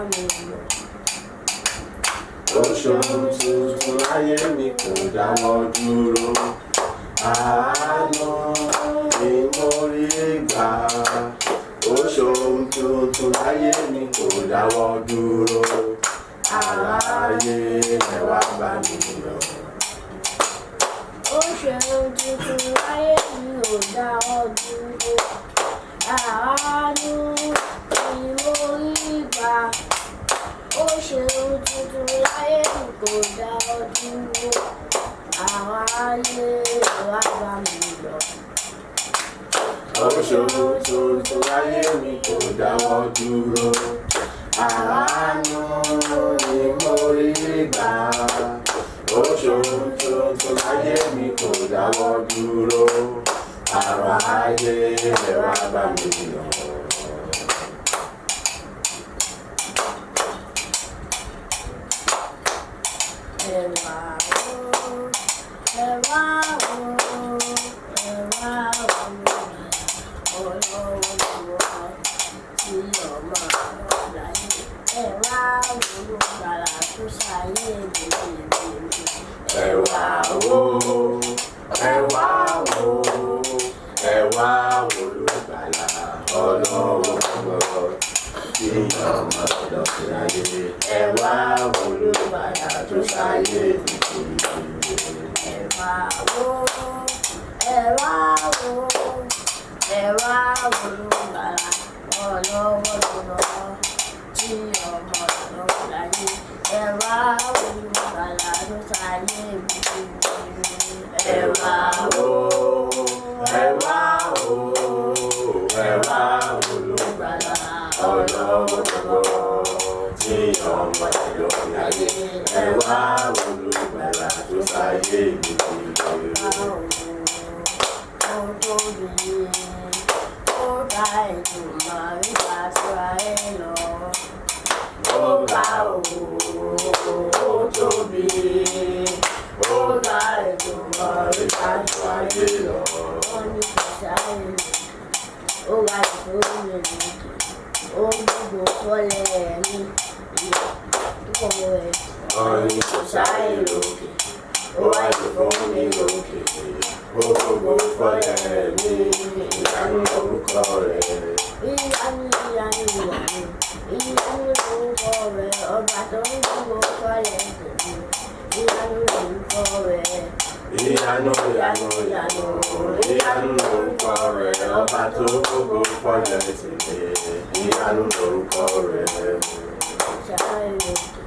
mi yọ̀. Ó ṣohun tuntun láyé mi kò dáwọ́ dúró. Àánú ni mo rí gbà. Ó ṣohun tuntun láyé mi kò dáwọ́ dúró. Aráyé ẹ wá bá mi yọ̀. Ó ṣeun tuntun láyé mi ò dáwọ́ dúró. Àánú ni mo rí gbà. Ó ṣeun tuntun láyé mi kò dáwọ́ dúró. Aráyé ẹ wá bá mi yọ̀. Ó ṣohun tuntun láyé mi kò dáwọ́ dúró. Àánú ni mo rí gbà. Ó ṣohun tuntun láyé mi kò dáwọ́ dúró. Aráyé ẹ wá bá mi yọ̀. Ẹ wá o, ẹ wá o, ẹ wá o, Ọlọ́run wa tí ọmọ àwọn láyé. Ẹ wá olùgbàlà tó ṣayé gbèdégbèdé. Ẹ wá o, ẹ wá o, ẹ wá olùgbàlà Ọlọ́run gbọ́ tí ọmọ ọ̀dọ̀ láyé. Ẹ wá olùgbàlà tó ṣayé gbèdégbèdé. Ẹ wá o, ẹ wá o, ẹ wá olùgbàlà Ọlọ́run wa tí ọmọ ọ̀dọ̀ láyé. Ẹ wá olùgbàlà tó ṣayé gbèdégbèdé. Ẹ wá o, ẹ wá o, ẹ wá olùgbàlà Ọlọ́run gbọ́ tí ọmọ ọ̀dọ̀ láyé. Ẹ wá olùgbàlà tó ṣayé gbèdégbèdé. Ó tóbi, ó ga Èdùmàrè ga jura ẹ lọ. Ó ga o, ó tóbi, ó ga Èdùmàrè ga ju ayé lọ. Ó ní kò sáyé lòkè, ó ga ìfowópamọ́ lòkè, ó gbogbo kọ́lẹ̀ mi, ìyá tó kọ̀ rẹ̀. Wọ́n ní kò sáyé lókè, ó wá ìfún mi lókè, ó gbogbo fọ́lẹ̀ mi, ìyanu orúkọ rẹ̀. Ìyanu, ìyanu, ìyanu, ìyanu lorúkọ rẹ̀, ọba tó ń gbogbo kọ́lẹ̀ tèmi, ìyanu lorúkọ rẹ̀. Ìyanu, ìyanu, ìyanu, ìyanu lorúkọ rẹ̀, ọba tó gbogbo fọ́lẹ̀ tèmi, ìyanu lorúkọ rẹ̀. Sáré lòkè,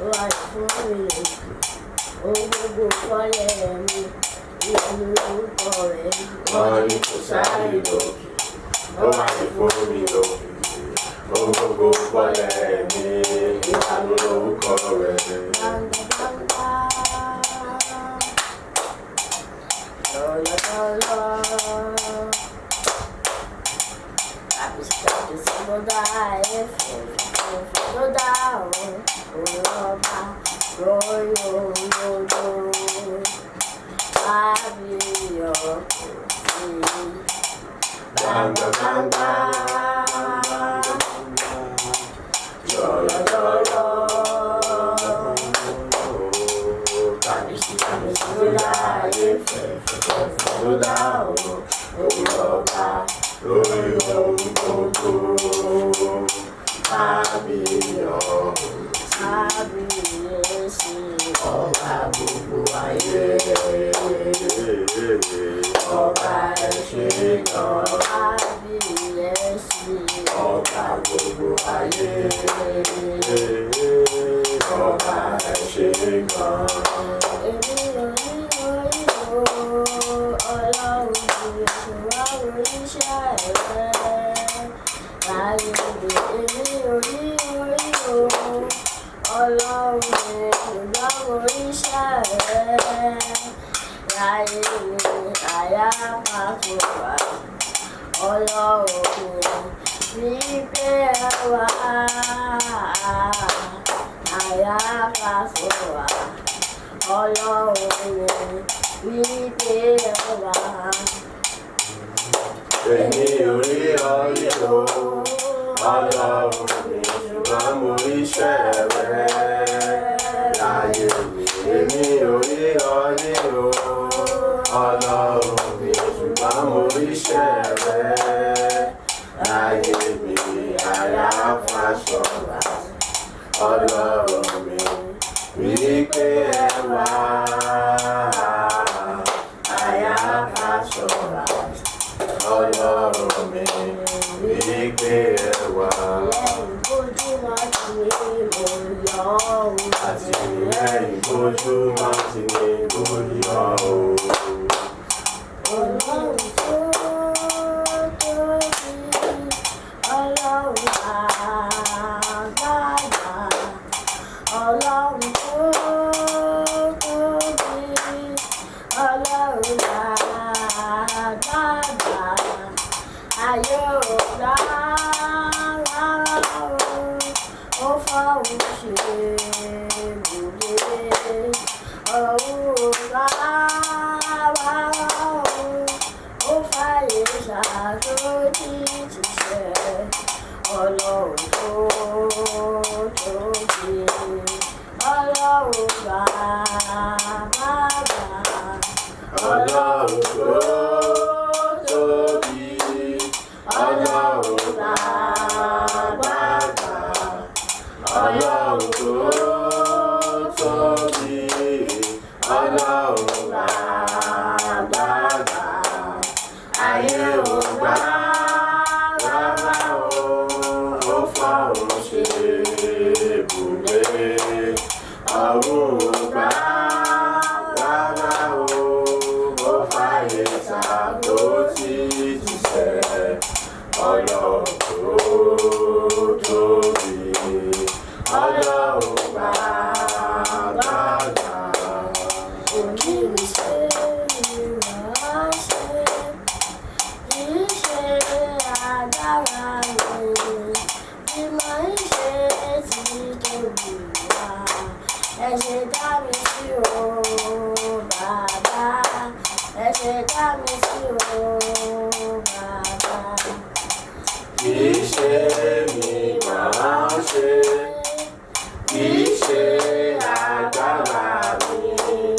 ó wà fún mi lòkè, ó gbogbo kọ́lẹ̀ mi, ìyanu lorúkọ rẹ̀. Wọ́n ní kò sáyé lókè, ó wá ìfún mi lókè, ó gbogbo fọ́lẹ̀ mi, ìyanu lorúkọ rẹ̀. Gbangba gbangba, lọ́lọ́lọ́lọ́. Kábíyèsí kábíyèsí tó dá ayé fẹ̀fẹ̀ tó dá ọ̀run, òun lọ́ba lórí ohun gbogbo. Kábíyèsí. Gbangba gbangba, lọ́lọ́lọ́lọ́. Kábíyèsí kábíyèsí tó dá ayé fẹ̀fẹ̀ tó dá ọ̀run, òun lọ́ba lórí ohun gbogbo. Kábíyèsí. Kábíyèsí. Ọba gbogbo ayé, ọba ẹ ṣé gan. Kábíyèsí. Ọba gbogbo ayé, ọba ẹ ṣé gan. Èmi ò ní orí o, Ọlọ́run mi, ṣùgbọ́n mo ríṣẹ́ rẹ. Láyé mi, èmi ò ní orí o, Ọlọ́run mi, ṣùgbọ́n mo ríṣẹ́ rẹ. Láyé mi, àyà pàtó wà. Ọlọ́run mi, wípé ẹ wá. Àyà pàtó wà. Ọlọ́run mi, wípé ẹ wá. Èmi ò rí orí o, Ọlọ́run mi, ṣùgbọ́n mo rí iṣẹ́ rẹ láyé mi. Èmi ò rí ọ rí o, Ọlọ́run mi, ṣùgbọ́n mo rí iṣẹ́ rẹ láyé mi. Àyàfàṣọra, Ọlọ́run mi, wípé ẹ wà. Àyàfàṣọra, Ọlọ́run mi, wípé ẹ wà. Lẹ́yìn bójú máa ti ní mo yọ̀ ọ́. Àti lẹ́yìn bójú má ti ní bóyá o. Ọlọ́run tó tóbi, Ọlọ́run àgbàgbà, Ọlọ́run tó tóbi, Ọlọ́run àgbàgbà, ayé ò rárá o, ó fọ́hùn ṣe ibùgbé, ọ̀run ò rárá o, ó fàyè ṣàtúntì tìṣẹ́, Ọlọ́run tó tóbi, Ọlọ́run bàbá, Ọlọ́run tó tóbi, Ọlọ́run bàbá, Ọlọ́run tó tóbi, Ọlọ́run bàbá, ayé ò gbà rárá o, ó fọ̀run ṣe ibùgbé, ọ̀run ò gbà rárá o, ó fàyè ṣàbòsí jíṣẹ́. Ọlọ́run tó tóbi, Ọlọ́run bàbá. Òní ṣe ni màá ṣe, kì í ṣe agbára mi, bí màá ń ṣe ti tóbi wá. Ẹ ṣe dá mi sí o, bàbá. Ẹ ṣe dá mi sí o, bàbá. Kì í ṣe mi màá ṣe, kì í ṣe agbára mi,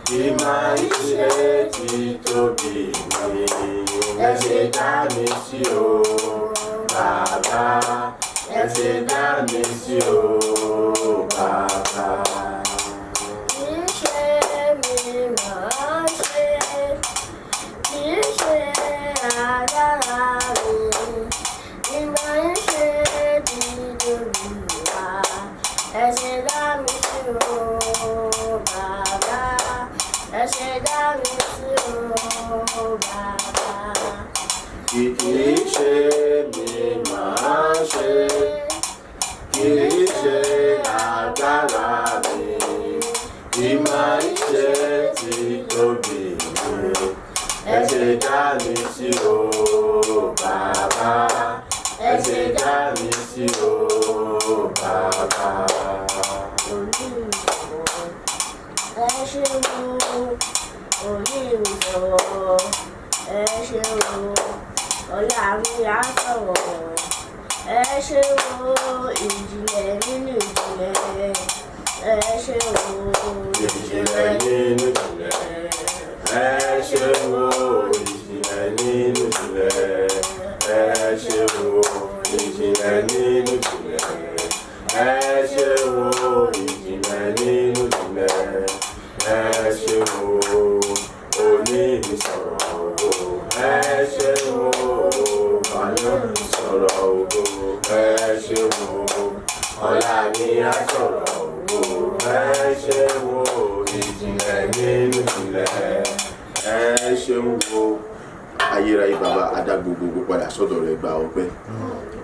kì máa ń ṣe títóbi mi. Ẹ ṣe dá mi sí o, bàbá. Ẹ ṣe dá mi sí o, bàbá. Kì í ṣe mi màá ṣe, kì í ṣe agbára mi, bí màá ń ṣe títóbi wá. Ẹ ṣe dá mi sí o, bàbá. Ẹ ṣe dá mi sí o, bàbá. Kì í ṣe mi màá ṣe, kì í ṣe agbára mi, kì máa ń ṣe títóbi mi. Ẹ ṣe dá mi sí o, bàbá. Ẹ ṣe dá mi sí o, bàbá. Ẹ ṣeun òní mi sọ̀rọ̀, ẹ ṣeun ọ̀la mi á sọ̀rọ̀, ẹ ṣeun ìjìnlẹ̀ nínú ìjìnlẹ̀, ẹ ṣeun Ìjìnlẹ̀ nínú ìjìnlẹ̀, ẹ ṣeun o, ìjìnlẹ̀ nínú ìjìnlẹ̀, ẹ ṣeun o, ìjìnlẹ̀ nínú ìjìnlẹ̀, ẹ ṣeun o, ìjìnlẹ̀ nínú ìjìnlẹ̀, ẹ ṣeun o, òní mi sọ̀rọ̀ ògo, ẹ ṣeun o, àná mi sọ̀rọ̀ ògo, ẹ ṣeun o, ọ̀la mi á sọ̀rọ̀ ògo, ẹ ṣeun o, ìjìnlẹ̀ nínú ìjìnlẹ̀, ẹ ṣeun o. Ayérayé bàbá, adá gbogbogbò padà sọ́dọ̀ rẹ̀. Gba ọpẹ́,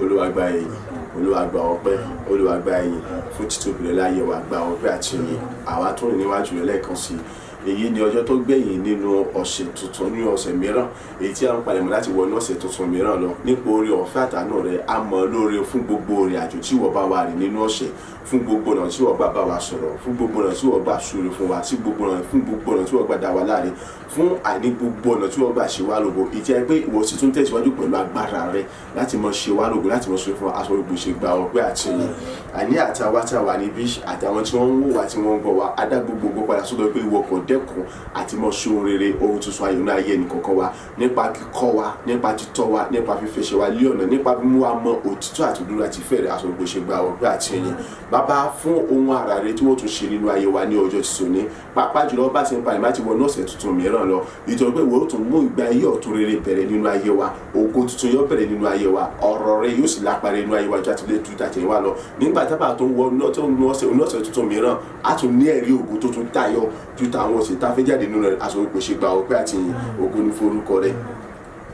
Olúwa, gba ẹ̀yìn, Olúwa, gba ọpẹ́, Olúwa, gba ẹ̀yìn fún títóbi rẹ̀ láyé wa. Gba ọpẹ́ àti ìyìn. Àwa tó rìn níwájú rẹ̀ lẹ́ẹ̀kan sí i. Èyí ni ọjọ́ tó gbẹ̀yìn nínú ọ̀sẹ̀ tuntun, ní ọ̀sẹ̀ mìíràn, èyí tí a ń palẹ̀mọ́ láti wọ inú ọ̀sẹ̀ tuntun mìíràn lọ. Nípa oore ọ̀fẹ́ àtàánú rẹ, a mọ̀ lóore fún gbogbo ìrìn àjò tí ìwọ bá wa rìn nínú ọ̀sẹ̀, fún gbogbo ọ̀nà tí ìwọ gbà bá wa sọ̀rọ̀, fún gbogbo ọ̀nà tí ìwọ gbà súre fún wa, sí gbogbo ọ̀nà, fún gbogbo ọ̀nà tí ìwọ gbà dá wa láre, fún àní gbogbo ọ̀nà tí ìwọ gbà ṣe wá lógo. Ìjẹ́ pé ìwọ sì tún tẹ̀síwájú pẹ̀lú agbára rẹ láti mọ ṣe wá lógo, láti mọ ṣe fún wa. Aṣọ gbogbo ṣe gba ọpẹ́ àti ìyìn. Àní àtàwa tí a wà níbí, àtàwọn tí wọ́n ń wò wá, tí wọ́n ń gbọ́ wa, a dá gbogbo padà sọ́dọ̀ pé ìwọ kò dẹ́kun àti mọ ṣe ohun rere, ohun tuntun, ayọ̀ náà ayé ẹnìkọ̀ọ̀kan wa, nípa kíkọ́ wa, nípa títọ́ wa, nípa fífẹsẹ̀ wa lé ọ̀nà, nípa mímú wa mọ òtítọ́ àti òdodo àti ìfẹ́ rẹ̀. Aṣọ gbogbo ṣe gba ọpẹ́ àti ìyìn, Bàbá, fún ohun àrà rẹ tí wọ́n tún ṣe nínú ayé wa ní ọjọ́ tuntun ní, pàápàá jùlọ bá ti ń palẹ̀ láti wọ inú ọ̀sẹ̀ tuntun mìíràn lọ, nítorí pé ìwọ ó tún mú ìgbà ayé ọ̀tun rere bẹ̀rẹ̀ nínú ayé wa. Ògo tuntun yóò bẹ̀rẹ̀ nínú ayé wa, ọ̀rọ̀ rẹ yóò sì lápá nínú ayé wa ju àti lè tu tàtẹ̀yìnwá wa lọ. Nígbà tábà tó ń wọ inú ọ̀sẹ̀ tuntun mìíràn, á tún ní ẹ̀rí ògo tó tún tayọ ju tàwọn ọ̀sẹ̀ tá a fẹ́ jáde nínú rẹ̀. Aṣọ òpè ṣe gba ọpẹ́ àti ìyìn, ògo ní forúkọ rẹ̀.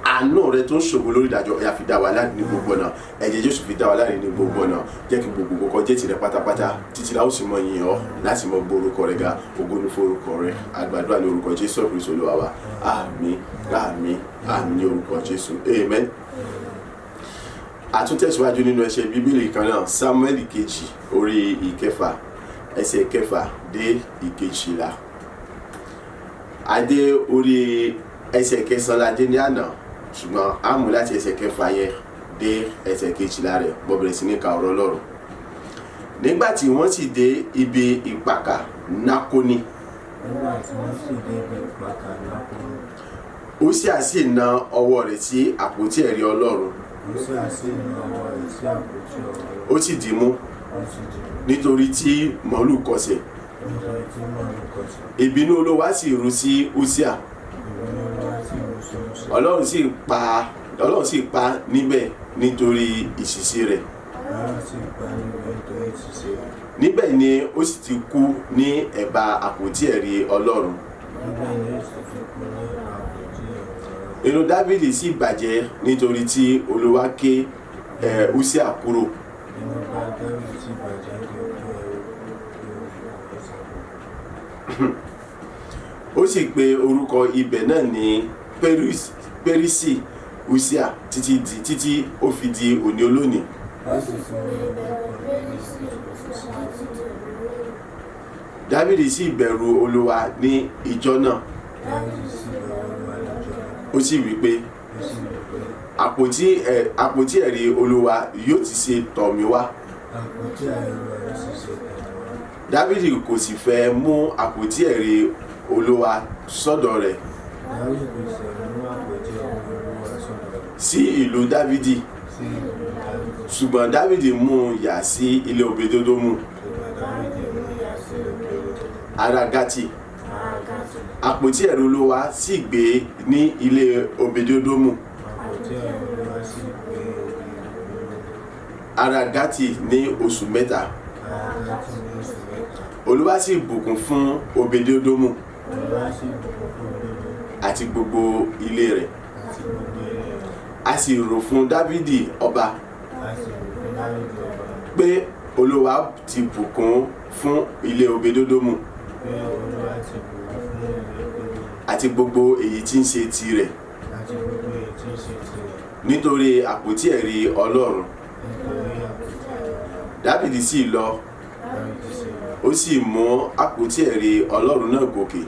Àánú rẹ tó ń ṣògo lórí ìdájọ́, ẹ̀yà fi dá wa láre ní gbogbo ọ̀nà. Ẹ̀jẹ̀ Jésù fi dá wa láre ní gbogbo ọ̀nà. Jẹ́ kí gbogbo kọ́kọ́ jẹ́ tìrẹ pátápátá, títí la ó sì mọ yìn ọ́ láti mọ gbọ́ orúkọ rẹ ga. Ògo ní forúkọ rẹ. Àgbàdo ní orúkọ Jésù Kristi Olúwa wa. Àmín, àmín, àmín ní orúkọ Jésù. Amen. Àtúntẹ̀síwájú nínú ẹsẹ̀ Bíbélì kan náà, Samuel kejì, orí 6, ẹsẹ̀ 6 dé 12. Adé orí ẹsẹ̀ 9 la dé ní àná, ṣùgbọ́n a mú láti ẹsẹ̀ 6 yẹn dé ẹsẹ̀ 12 rẹ̀. Bọ́ bẹ̀rẹ̀ sí ní ka ọ̀rọ̀ Ọlọ́run. Nígbà tí wọ́n sì dé ibi ìpakà Nákónì, Nígbà tí wọ́n sì dé ibi ìpakà Nákónì, Úsíà sì na ọwọ́ rẹ̀ sí àpótí ẹ̀rí Ọlọ́run, Úsíà sì na ọwọ́ rẹ̀ sí àpótí ọ̀rọ̀, ó sì dì í mú, ó sì dì í mú, nítorí tí màlúù kọsẹ̀. Nítorí tí màlúù kọsẹ̀. Ìbínú Olúwa sì rú sí Úsíà. Ìbínú Olúwa sì rú sí Úsíà. Ọlọ́run sì pa níbẹ̀ nítorí ìṣìṣe rẹ̀. Ọlọ́run sì pa níbẹ̀ nítorí ìṣìṣe rẹ̀. Níbẹ̀ ni ó sì ti kú ní ẹ̀bá àpótí ẹ̀rí Ọlọ́run. Níbẹ̀ ni ó sì ti kú ní ẹ̀bá àpótí ẹ̀rí Ọlọ́run. Inú Dáfídì sì bàjẹ́ nítorí tí Olúwa ké Úsíà kúrò. Inú bá Dáfídì sì bàjẹ́ nítorí pé ẹ̀rù. Ó sì pe orúkọ ibẹ̀ náà ní Pérísì Úsíà títí ó fi di òní olónìí. Ó sì pe orúkọ ibẹ̀ ní Pérísì Úsíà títí di òní. Dáfídì sì bẹ̀rù Olúwa ní ìjọ náà. Dáfídì sì bẹ̀rù Olúwa lọ́jọ́ náà. Ó sì wí pé, Ó sì wí pé, Àpótí ẹ̀rí Olúwa yóò ti ṣe tọ̀ mí wá?" Àpótí ẹ̀rí Olúwa yóò sì ṣe tọ̀ mí wá? Dáfídì kò sì fẹ́ mú àpótí ẹ̀rí Olúwa sọ́dọ̀ rẹ̀ Dáfídì kò sì mú àpótí ẹ̀rí Olúwa sọ́dọ̀ rẹ̀ sí ìlú Dáfídì, sí ìlú Dáfídì. ṣùgbọ́n Dáfídì mú un yà sí ilé Obedodomu, Ṣùgbọ́n Dáfídì mú yà sí ilé Obedodomu, ará Gátì. ará Gátì. Àpótí ẹ̀rí Olúwa sì gbé ní ilé Obedodomu, Àpótí ẹ̀rí Olúwa sì gbé ilé Obedodomu, ará Gátì ní oṣù 3. ará Gátì ní oṣù 3. Olúwa sì bùkún fún Obedodomu Olúwa sì bùkún fún Obedodomu àti gbogbo ilé rẹ̀. àti gbogbo ilé rẹ̀. A sì rò fún Dáfídì ọba A sì rò fún Dáfídì ọba pé Olúwa ti bùkún fún ilé Obedodomu pé Olúwa ti bùkún fún ilé Obedodomu àti gbogbo èyí tí ń ṣe tirẹ̀ àti gbogbo èyí tí ń ṣe tirẹ̀ nítorí àpótí ẹ̀rí Ọlọ́run. nítorí àpótí ẹ̀rí Ọlọ́run. Dáfídì sì lọ, Dáfídì sì lọ, ó sì mú àpótí ẹ̀rí Ọlọ́run náà gòkè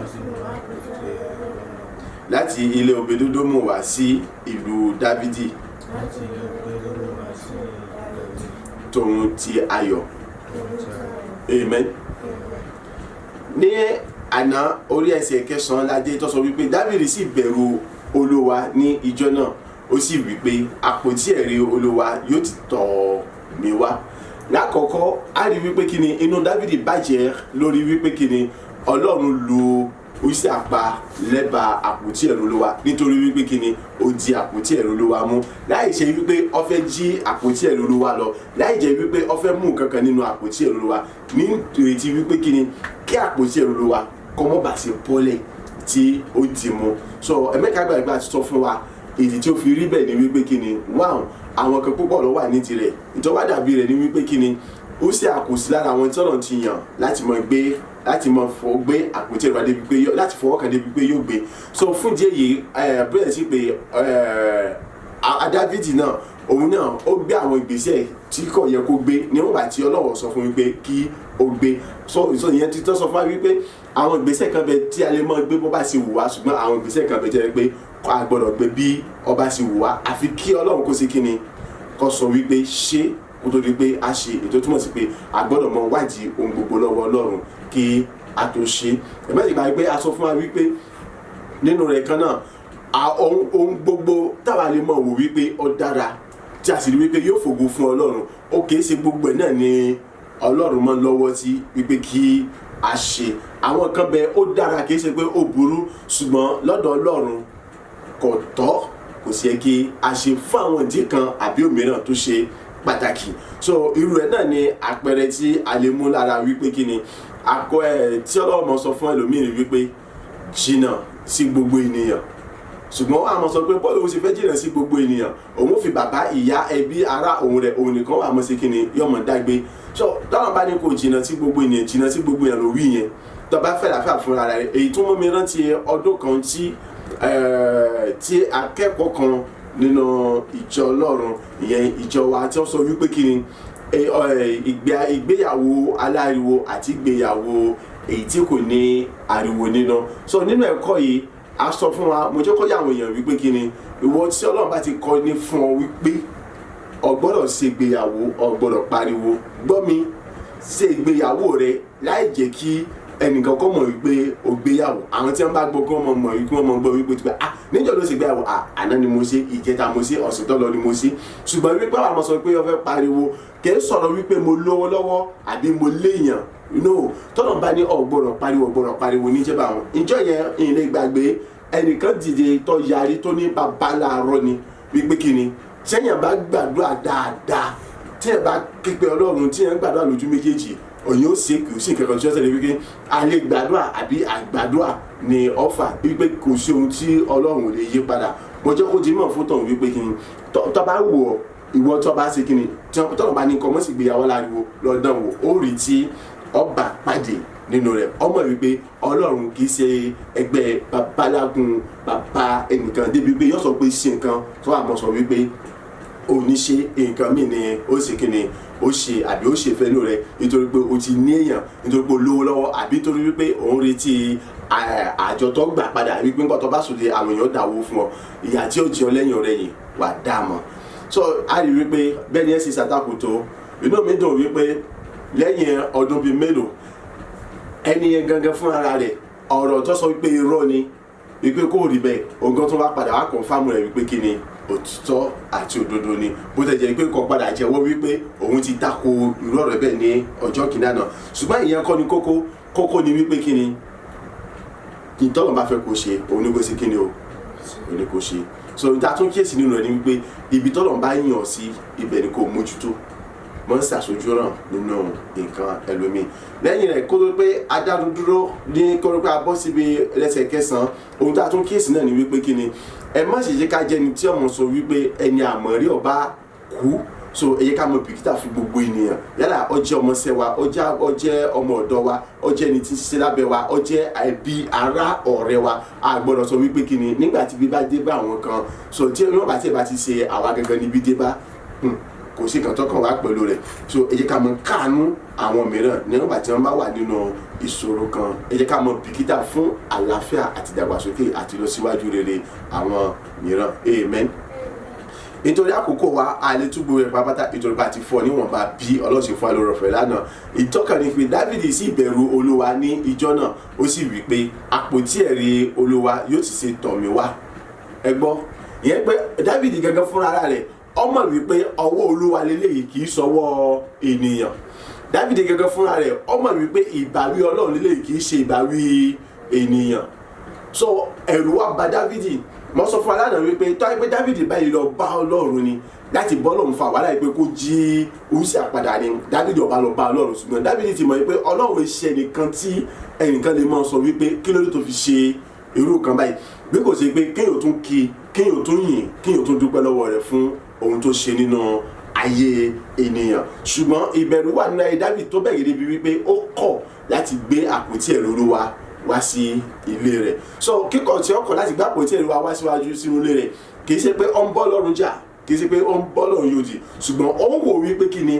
ó sì mú àpótí ẹ̀rí Ọlọ́run láti ilé Obedodomu wá sí ìlú Dáfídì láti ilé Obedodomu wá sí ìlú Dáfídì tòun ti ayọ̀. tòun ti ayọ̀. Amen. Amen. Ní àná, orí ẹsẹ̀ 9 ládé tó sọ wípé Dáfídì sì bẹ̀rù Olúwa ní ìjọ náà, ó sì wípé, "Àpótí ẹ̀rí Olúwa yóò ti tọ̀ mí wá?" Lákọ̀ọ́kọ́, a rí wípé kí ni inú Dáfídì bàjẹ́ lórí wípé kí ni Ọlọ́run lu Úsíà pa lẹ́bàá àpótí ẹ̀rí Olúwa, nítorí wípé kí ni ó di àpótí ẹ̀rí Olúwa mú, láì ṣe wípé ó fẹ́ jí àpótí ẹ̀rí Olúwa lọ, láì jẹ́ wípé ó fẹ́ mú nǹkan kan nínú àpótí ẹ̀rí Olúwa, ní ìrètí wípé kí ni kí àpótí ẹ̀rí Olúwa kó má bàa ṣe bọ́lẹ̀ tí ó dì mú. So ẹ̀mẹ́ka gbàgbà sọ fún wa ìdí tí ó fi rí bẹ́ẹ̀ ni wípé kí ni wáhùn àwọn kan púpọ̀ ló wà ní tirẹ̀. Ìjọba dàbí rẹ̀ ni wípé kí ni Úsíà kò sí lára àwọn tí Ọlọ́run ti yàn láti mọ gbé, láti mọ fọ gbé àpótí ẹ̀rí wá débi pé láti fọwọ́ kan débi pé yóò gbé. So fún díẹ̀ yìí, bẹ́ẹ̀ sí pé Dávidi náà, òun náà ó gbé àwọn ìgbésẹ̀ tí kò yẹ kó gbé níwọ̀n ìgbà tí Ọlọ́run sọ fún wípé kí ó gbé. So ìyẹn ti tọ́ sọ fún wa wípé àwọn ìgbésẹ̀ kan bẹ tí a lè mọ gbé bó bá ṣe wù wá, ṣùgbọ́n àwọn ìgbésẹ̀ kan bẹ jẹ́ pé a gbọ́dọ̀ gbé bí ọba ṣe wù wá, àfi kí Ọlọ́run kó ṣe kí ni, kó sọ wípé ṣé, kó tó di pé a ṣe. Ètò túmọ̀ sí pé a gbọ́dọ̀ mọ wádìí ohun gbogbo lọ́wọ́ Ọlọ́run kí a tó ṣe. Ẹ má sì gbàgbé pé a sọ fún wa wípé nínú rẹ̀ kan náà, ohun gbogbo táwa lè mọ̀ wò wípé ó dára, tí a sì rí wípé yóò fògo fún Ọlọ́run, ó kìí ṣe gbogbo ẹ̀ náà ni Ọlọ́run mọ́ lọ́wọ́ sí wípé kí a ṣe. Àwọn kan bẹ ó dára, kìí ṣe pé ó burú, ṣùgbọ́n lọ́dọ̀ Ọlọ́run kò tọ́, kò sì yẹ kí a ṣe fún àwọn ìdí kan àbí òmíràn tó ṣe pàtàkì. So irú ẹ̀ náà ni àpẹẹrẹ tí a lè mú lára wípé kí ni akọ ẹ tí Ọlọ́run mọ̀ sọ fún ẹlòmíràn wípé jìnnà sí gbogbo ènìyàn, ṣùgbọ́n wàá mọ̀ sọ pé bọ́ọ̀lù òun ṣe fẹ́ jìnnà sí gbogbo ènìyàn, òun fi bàbá, ìyá, ẹbí, ará òun rẹ̀, òun nìkan wà mọ̀ sí kí ni yọmọ dágbé. So tọ́lọ́run bá ní kó jìnnà sí gbogbo ènìyàn, jìnnà sí gbogbo ènìyàn ló wí yẹn, tó bá fẹ́ làáfíà fúnra rẹ̀. Èyí tó mú mi rántí ọdún kan tí akẹ́kọ̀ọ́ kan nínú ìjọ Ọlọ́run, ìyẹn ìjọ wa, tí wọ́n sọ wípé kí ni ìgbéyàwó aláriwo àti ìgbéyàwó èyí tí kò ní ariwo nínú. So nínú ẹ̀kọ́ yìí, a sọ fún wa, mo jẹ́ kó yà àwọn èèyàn wípé kí ni ìwọ tí Ọlọ́run bá ti kọ́ ní fún ọ wípé o gbọ́dọ̀ ṣe ìgbéyàwó, o gbọ́dọ̀ pariwo. Gbọ́ mi, ṣe ìgbéyàwó rẹ láì jẹ́ kí ẹnìkan kọ́ mọ̀ wípé o gbéyàwó. Àwọn tí wọ́n bá gbọ́ kí wọ́n mọ̀ wípé wọ́n mọ̀ gbọ́ wípé tí wọ́n níjọ́ ló ṣe ìgbéyàwó, àná ni mo ṣe, ìjẹta mo ṣe, ọ̀sẹ̀ tó lọ ni mo ṣe. Ṣùgbọ́n wípé àwọn ọmọ sọ pé wọ́n fẹ́ pariwo, kì í sọ̀rọ̀ wípé mo lówó lọ́wọ́ àbí mo léèyàn. No, tọ́nà bá ní o gbọ́dọ̀ pariwo, o gbọ́dọ̀ pariwo níjẹba àwọn ìjọ yẹn. Ìlẹ̀ gbàgbé ẹnìkan dìde tó yarí tó ní babaláàárọ̀ ni wípé kí ni tẹ́yàn bá gbàdúrà dáadáa, tẹ́yàn bá képe Ọlọ́run, tẹ́yàn gbàdúrà lójú méjèèjì, òyìn ó ṣe kò sí nǹkan kan tí ó ṣẹlẹ̀ wípé a lè gbàdúrà àbí àgbàdúrà ní ọ̀fà, wípé kò sí ohun tí Ọlọ́run ò lè yí padà. Mo jẹ́ kó di mọ̀ fún tọ̀hún wípé kí ni tó bá wù ọ́, ìwọ tó bá ṣe kí ni tọ́nà bá ní kọ́ mọ́ sí ìgbéyàwó láriwo lọ́dọ̀ wò ó rí tí ọba pàdé nínú rẹ̀. Ọmọ wípé Ọlọ́run kì í ṣe ẹgbẹ́ babalágun bàbá ẹnìkan débi pé yóò sọ pé ṣe nǹkan tó wà mọ́ sọ wípé òní ṣe nǹkan míì ni ó ṣe kí ni ó ṣe àbí ó ṣe fẹ́ ló rẹ̀, nítorí pé o ti ní èèyàn, nítorí pé o lówó lọ́wọ́, àbí nítorí wípé òun retí àjọ tó gbà padà wípé nǹkan tó bá sòde àwọn èèyàn dáwó fún ọ, ìyà tí ó jẹ ọ lẹ́yìn ọ̀rẹ́ yìí wà dá mọ́. So a rí wípé bẹ́ẹ̀ ni ẹ ṣe ṣàtakò tó, inú mi dùn wípé lẹ́yìn ọdún bíi mélòó, ẹni yẹn gangan fún ara rẹ̀ ọ̀rọ̀ tó sọ wípé irọ́ ni, wípé kò rí bẹ́ẹ̀, ògán tó bá padà wá kọ̀ǹfàmù rẹ̀ wípé kí ni òtítọ́ àti òdodo ni, bó tẹ̀ jẹ́ pé kò padà jẹ́wọ́ wípé òun ti tako irú ọ̀rọ̀ bẹ́ẹ̀ ní ọjọ́ kìíní àná. Ṣùgbọ́n ìyẹn kọ́ ni kókó. Kókó ni wípé kí ni ìtọ́nà bá fẹ́ kó ṣe, òun ní kó ṣe kí ni o, òun ní kó ṣe. So ìta tún kíyèsí nínú rẹ̀ ni wípé ibi tọ́lọ̀ bá yàn sí, ibẹ̀ ni kò mójútó, mọ̀ ń ṣàṣojú ràn nínú nǹkan ẹlòmíì lẹ́yìn rẹ̀. Kó tó pé adánu dúró ní kó tó pé a bọ́ síbi lẹ́sẹ̀ kẹsàn-án, ohun tá a tún kíyèsí náà ni wípé kí ni ẹ má ṣe jẹ́ ká jẹ́ ẹni tí ọmọ sọ wípé ẹni àmọ̀rí ọba kú. So ẹ jẹ́ ká mọ bìkítà fún gbogbo ènìyàn, yálà ó jẹ́ ọmọọṣẹ́ wa, ó jẹ́ ọmọ ọ̀dọ́ wa, ó jẹ́ ẹni tí ń ṣiṣẹ́ lábẹ́ wa, ó jẹ́ ẹbí, ará, ọ̀rẹ́ wa. A gbọ́dọ̀ sọ wípé kí ni nígbà tí bí bá dé bá àwọn kan, so tí wọ́n bá tí ẹ bá ti ṣe àwa gangan níbi dé bá, kò sí nǹkan tó kàn wá pẹ̀lú rẹ̀. So ẹ jẹ́ ká mọ káàánú àwọn mìíràn nígbà tí wọ́n bá wà nínú ìṣòro kan. Ẹ jẹ́ ká mọ bìkítà fún àlàáfíà àti ìdàgbàsókè àti ìlọsíwájú rere àwọn mìíràn. Amen. Nítorí àkókò wa, a lè túbọ̀ rẹ̀ pápátá, nítorí bá ti fọ́ níwọ̀nba bí Ọlọ́run ṣe fún wa lórí ọ̀fẹ́ lánàá. Ìtọ́ka ni pé Dávìdì sì bẹ̀rù Olúwa ní ìjọ náà, ó sì wí pé àpótí ẹ̀rí Olúwa yóò ti ṣe tọ̀ mí wá. Ẹ gbọ́ ìyẹn pé Dávìdì gangan fúnra rẹ̀ ọmọ wípé ọwọ́ Olúwa leléyìí, kì í sọwọ́ ènìyàn. Dávìdì gangan fúnra rẹ̀ ọmọ wípé ìbáwí Ọlọ́run leléyìí, kì í ṣe ìbáwí ènìyàn. So ẹ̀rù wá bà Dávìdì. Mo sọ fún alánà wípé tó ayé pé Dávìdì báyìí lọ bá Ọlọ́run ni láti bọ́ Ọlọ́run fa wàhálà pé kó jí Úsíà padà ni, Dávìdì ọba lọ bá Ọlọ́run. Ṣùgbọ́n Dávìdì ti mọ̀ wípé Ọlọ́run ṣe ẹnìkan tí ẹnìkan lè máa sọ wípé kí ló dé tó fi ṣe irú kan báyìí, bí kò ṣe pé kéèyàn tún kí, kéèyàn tún yìn, kéèyàn tún dúpẹ́ lọ́wọ́ rẹ̀ fún ohun tó ṣe nínú Ayé ènìyàn. Ṣùgbọ́n ìbẹ̀rù wà nínú ayé Dáfídì tó bẹ̀rẹ̀ débi wípé ó kọ̀ láti gbé àpótí ẹ̀rí Olúwa wá sí ilé rẹ̀. So kíkọ̀ tí ó kọ̀ láti gbé àpótí ẹ̀rí Olúwa wá síwájú sínú ilé rẹ̀, kì í ṣe pé ó ń bọ́ Ọlọ́run jà, kì í ṣe pé ó ń bọ́ Ọlọ́run yòdì, ṣùgbọ́n ó ń wò wípé kí ni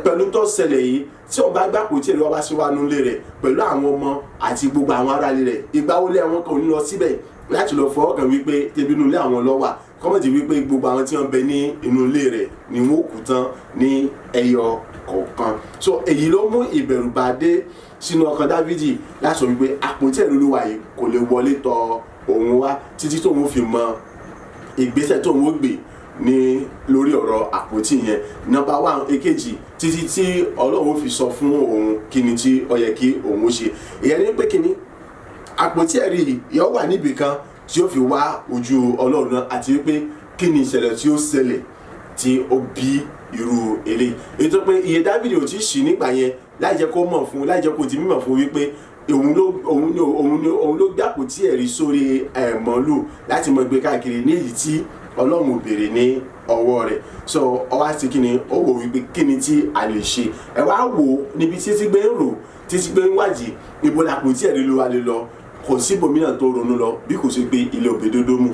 pẹ̀lú tó ṣẹlẹ̀ yìí, tí ó bá gbé àpótí ẹ̀rí Olúwa wá síwájú ilé rẹ̀ pẹ̀lú àwọn ọmọ àti gbogbo àwọn ará ilé rẹ̀, ìgbà wo lé àwọn kan ò ní lọ síbẹ̀ láti lọ fọwọ́ kàn wípé tẹbi inú ilé àwọn ló wà, kọ́mọ̀tì wípé gbogbo àwọn tí wọ́n bẹ ní inú ilé rẹ̀ ni wọ́n kú tán ní ẹyọ kọ̀ọ̀kan. So èyí ló mú ìbẹ̀rù bá dé sínú ọkàn Dáfídì láti sọ wípé àpótí ẹ̀rí Olúwa yìí kò lè wọlé tọ̀ òun wá títí tóun fi mọ ìgbésẹ̀ tóun ó gbé ní lórí ọ̀rọ̀ àpótí yẹn, number one. Èkejì, títí tí Ọlọ́run fi sọ fún òun kí ni tí ó yẹ kí òun ó ṣe. Ìyẹn ní pé kí ni àpótí ẹ̀rí yìí yóò wà níbì kan tí ó fi wá ojú Ọlọ́run náà, àti wípé kí ni ìṣẹ̀lẹ̀ tí ó ṣẹlẹ̀ tí ó bí irú eléyìí. Ètò pé iye Dáfídì ò tí ì ṣí nígbà yẹn láì jẹ́ kó mọ̀ fún, láì jẹ́ kó di mímọ̀ fún wípé òun ló gbé àpótí ẹ̀rí sórí màálù láti mọ gbé káàkiri ní èyí tí Ọlọ́run ò béèrè ní ọwọ́ rẹ̀. So ó wá sí kí ni ó wò wípé kí ni tí a lè ṣe. Ẹ wá wò níbi títí gbé ń rò, títí gbé ń wádìí ibo làpótí ẹ̀rí ló wá lè lọ. Kò síbòmíràn tó ronú lọ bí kò sí pé ilé Òbèdódómù,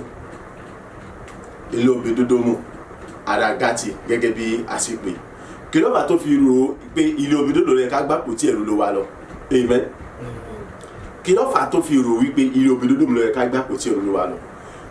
ilé Òbèdódómù ará Gátì, gẹ́gẹ́ bí a ṣe pè. Kí ló fà tó fi rò pé ilé Òbèdódó rẹ ká gbàpótí ẹ̀rí ló wá lọ? Amen. Kí ló fà tó fi rò wípé ilé Òbèdódómù ló yẹ ká gbàpótí ẹ̀rí ló wá lọ?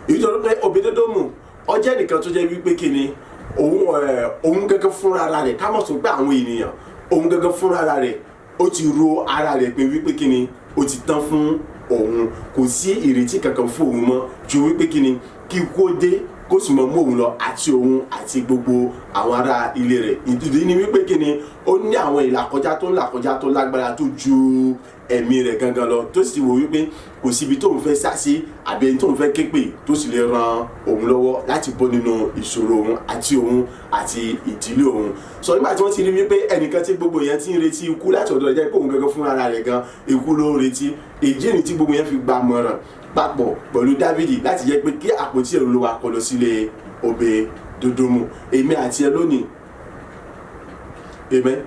Ìtọ́jú pé Òbèdódómù ó jẹ́ nìkan tó jẹ́ wípé kí ni òun gẹ́gẹ́ fúnra rẹ̀, ká mọ̀ sọ pé àwọn ènìyàn, òun gẹ́gẹ́ fúnra rẹ̀, ó ti ro ara rẹ̀ pé wípé kí ni ó ti tán fún òun, kò sí ìrètí kankan fún òun mọ́ ju wípé kí ni kí kó dé kó sì mọ mú òun lọ, àti òun àti gbogbo àwọn ará ilé rẹ̀. Ìdí ni wípé kí ni ó ní àwọn ìlàkọjá tó ń làkọjá tó lágbára tó ju ẹ̀mí rẹ̀ gangan lọ, tó sì wò wípé kò síbi tóun fẹ́ sá sí àbí ẹni tóun fẹ́ ké pè tó sì lè ran òun lọ́wọ́ láti bọ́ nínú ìṣòro òun àti òun àti ìdílé òun. Sọ nígbà tí wọ́n ti rí wípé ẹnìkan tí gbogbo yẹn ti ń retí ikú láti ọ̀dọ̀ rẹ̀, jẹ́ pé òun gangan fúnra rẹ̀ gan ikú ló ń retí. Èyí ni tí gbogbo yẹn fi gba mọ̀ràn papọ̀ pẹ̀lú Dávìdì láti jẹ́ pé kí àpótí ẹ̀rí Olúwa kó lọ sílé Òbèdódómù. Èmi àti ẹ lónìí, amen,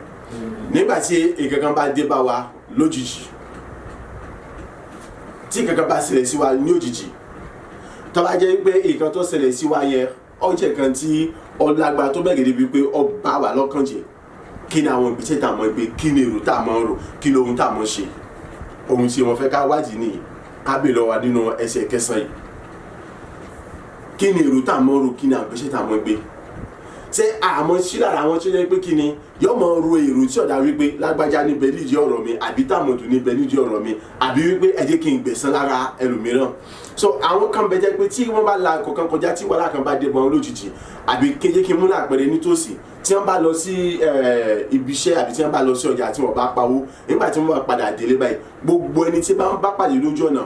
nígbà tí nǹkan kan bá dé bá wa lójijì, tí nǹkan kan bá ṣẹlẹ̀ sí wa ní òjijì, tó bá jẹ́ pé nǹkan tó ṣẹlẹ̀ sí wa yẹn ó jẹ́ nǹkan tí ó lágbára tó bẹ̀rẹ̀ débi pé ó bá wa lọ́kàn jẹ́, kí ni àwọn ìgbésẹ̀ tá a mọ̀ gbé? Kí ni èrò tá a mọ̀ rò? Kí ni ohun tá a mọ̀ ṣe? Ohun tí wọ́n fẹ́ ká wádìí nìyí, ká bèèrè lọ́wọ́ nínú ẹsẹ̀ kẹsàn-án yìí. Kí ni èrò tá a mọ̀ rò? Kí ni àwọn ìgbésẹ̀ tá a mọ̀ gbé? Ṣé àmọ́ sí lára àwọn tó jẹ́ pé kí ni yóò mọ ro èrò tí ọ̀dà wípé lágbájá níbẹ̀ nídìí ọ̀rọ̀ mi, àbí tàmọ̀dù níbẹ̀ nídìí ọ̀rọ̀ mi, àbí wípé ẹ jẹ́ kí n gbẹ̀san lára ẹlòmíràn? So àwọn kan bẹ jẹ́ pé tí wọ́n bá la kọ̀ọ̀kan kọjá, tí wàhálà kan bá dé bọ́n lójijì, àbí kéje kí n mú lápẹẹrẹ nítòsí, tí wọ́n bá lọ sí ibi iṣẹ́ àbí tí wọ́n bá lọ sí ọjà tí wọ́n bá pawó, nígbà tí wọ́n bá padà délé báyìí, gbogbo ẹni tí bá ń bá pàdé lójú ọ̀nà,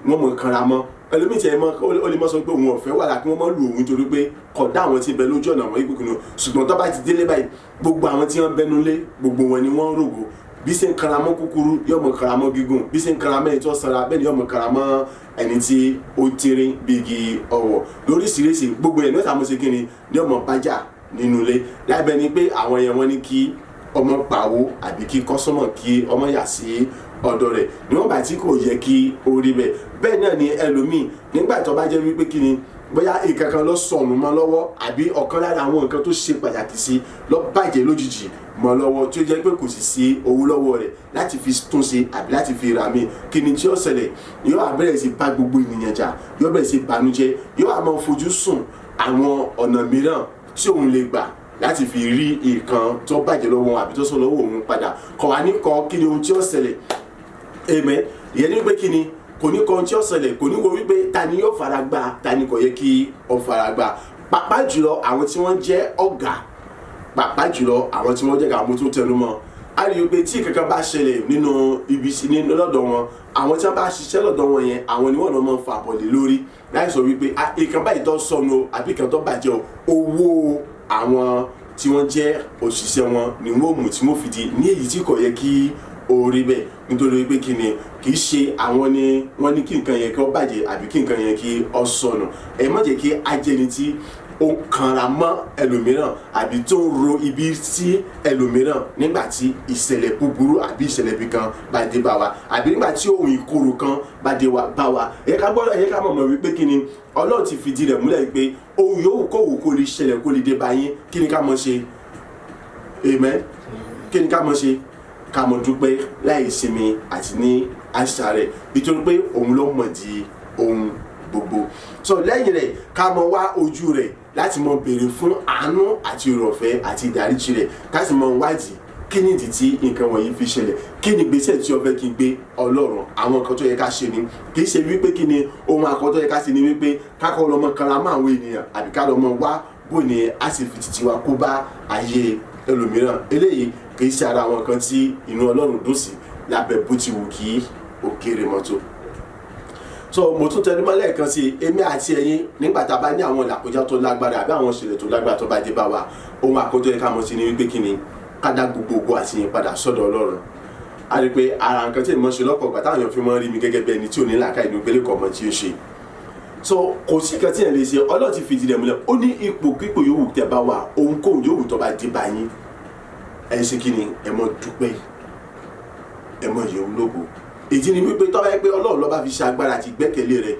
wọ́n mọ̀ kanra mọ́. Ẹlòmíì tí ẹ mọ ó lè mọ sọ pé òun ọ̀fẹ́ wà lá kí wọ́n mọ́ lu òun torí pé kódà àwọn tí ń bẹ lójú ọ̀nà wọn ìgbìkùnú. Ṣùgbọ́n tó bá ti délé báyìí, gbogbo àwọn tí wọ́n bẹnu lé, gbogbo wọn ni wọ́n ń rògbò. Bí ṣe ń kanra mọ́ kúkúrú, yóò mọ kanra mọ́ gígùn. Bí ṣe ń kanra mọ́ ẹni tó sanra, bẹ́ẹ̀ ni yóò mọ kanra mọ́ ẹni tí ó tírín bí igi ọ̀wọ̀ lóríṣiríṣi. Gbogbo ẹ̀ ní ọ̀sán àmọ́ṣe kí ni ní ọmọ bájà nínú ilé, lábẹ́ ni pé àwọn yẹn wọ́n ní kí ọmọ pàwó àbí kí kọ́sọ́mọ̀ kí ọmọ yà sí ọ̀dọ̀ rẹ̀ níwọ̀n bá tí kò yẹ kí ó rí bẹ́ẹ̀. Bẹ́ẹ̀ náà ni ẹlòmíì, nígbà tó bá jẹ́ wípé kí ni bóyá nǹkan kan ló sọnù mọ́ lọ́wọ́, àbí ọ̀kan lára àwọn nǹkan tó ṣe pàtàkì sí ló bàjẹ́ lójijì mọ́ lọ́wọ́, tí ó jẹ́ pé kò sì sí owó lọ́wọ́ rẹ̀ láti fi tún ṣe àbí láti fi rà mí, kí ni tí ó ṣẹlẹ̀? Yóò wá bẹ̀rẹ̀ sí bá gbogbo ènìyàn jà, yóò bẹ̀rẹ̀ sí banújẹ́, yóò wá máa fojú sùn àwọn ọ̀nà mìíràn tí òun lè gbà láti fi rí nǹkan tó bàjẹ́ lọ́wọ́ òun àbí tó sọ lọ́wọ́ òun padà. Kọ̀ wá ní kọ́ kí ni ohun tí ó ṣẹlẹ̀. Amen. Ìyẹn ní pé kí ni kò ní kan tí ó ṣẹlẹ̀, kò ní wo wípé ta ni yóò fara gbá, ta ni kò yẹ kí ó fara gbá, pàápàá jùlọ àwọn tí wọ́n jẹ́ ọ̀gá, pàápàá jùlọ àwọn tí wọ́n jẹ́ ká tó tẹnu mọ́. A rí i pé tí kankan bá ṣẹlẹ̀ nínú ibi nínú lọ́dọ̀ wọn, àwọn tí wọ́n bá ṣiṣẹ́ lọ́dọ̀ wọn yẹn, àwọn ni wọ́n lọ́ máa ń fa àbọ̀lé lórí láì sọ wípé nǹkan báyìí tó sọnù o àbí nǹkan tó bàjẹ́ o, owó àwọn tí wọ́n jẹ́ òṣìṣẹ́ wọn ni wọ́n mú tí wọ́n fi di ní èyí tí kò yẹ kí ó rí bẹ́ẹ̀, nítorí pé kí ni kì í ṣe àwọn ni wọ́n ní kí nǹkan yẹn kí ó bàjẹ́ àbí kí nǹkan yẹn kí ó sọnù. Ẹ má jẹ́ kí ajẹni tí ó ń kanra mọ́ ẹlòmíràn àbí tó ń ro ibi sí ẹlòmíràn nígbà tí ìṣẹ̀lẹ̀ búburú àbí ìṣẹ̀lẹ̀ ibi kan bá dé bá wa, àbí nígbà tí ohun ìkorò kan bá dé bá wa. Ẹ ká gbọ́dọ̀, ẹ ká mọ̀mọ́ wípé kí ni Ọlọ́run ti fìdí rẹ̀ múlẹ̀ wípé ohun yòówù kó wù kó lè ṣẹlẹ̀, kó lè dé bá yín, kí ni ká mọ̀ ṣe? Amen. Kí ni ká mọ̀ ṣe? Ká mọ̀ dúpẹ́ láì sinmi àti ní àṣà rẹ̀, nítorí pé òun ló mọ̀ di ohun gbogbo. So lẹ́yìn rẹ̀, ká mọ̀ wá ojú rẹ̀ láti mọ̀ béèrè fún àánú àti ìrọ̀fẹ́ àti ìdáríjì rẹ̀, ká sì mọ̀ wádìí kí ni ìdí tí nǹkan wọ̀nyí fi ṣẹlẹ̀, kí ni ìgbésẹ̀ tí ó fẹ́ kí n gbé. Ọlọ́run, àwọn nǹkan tó yẹ ká ṣe ni. Kì í ṣe wípé kí ni ohun àkọ́kọ́ tó yẹ ká ṣe ni wípé ká kọ́ lọ́mọ kanra mọ́ àwọn ènìyàn, àbí ká lọ́mọ wá bó ni a sì fi títí wa kó bá ayé ẹlòmíràn. Eléyìí kì í ṣe ara àwọn kan tí inú Ọlọ́run dùn sí lábẹ́ bó ti wù kí ó kéré mọ́tò. So mo tún tẹnumọ́ lẹ́ẹ̀kan sí, èmi àti ẹ̀yin, nígbà tá a bá ní àwọn ìlàkọjá tó lágbára àbí àwọn ìṣẹ̀lẹ̀ tó lágbára tó bá dé bá wa, ohun àkọ́jọ́ yẹ ká mọ̀ sí ni wípé kí ni ká dá gbogbo ògo àti ìyìn padà sọ́dọ̀ Ọlọ́run. A rí i pé ara nǹkan tí èmi ṣe lọ́pọ̀ ìgbà táwọn èèyàn fi mọ́ rí mi gẹ́gẹ́ bí ẹni tí ò ní làákàyè ní gbélé kọ̀ọ̀mọ́ tí ó ṣe. So kò sí nǹkan tí èèyàn lè ṣe. Ọlọ́run ti fìdí rẹ̀ múlẹ̀, ó ní ipò kípò yòówù tẹ́ bá wà, ohunkóhun yòówù tó bá dé bá yín, ẹ ṣe kí ni? Ẹ mọ́ dúpẹ́, ẹ mọ́ yẹ̀wò lógo. Ìdí ni wípé tó bá yẹ pé Ọlọ́run ló bá fi ṣe agbára àti ìgbẹ́kẹ̀lé rẹ̀,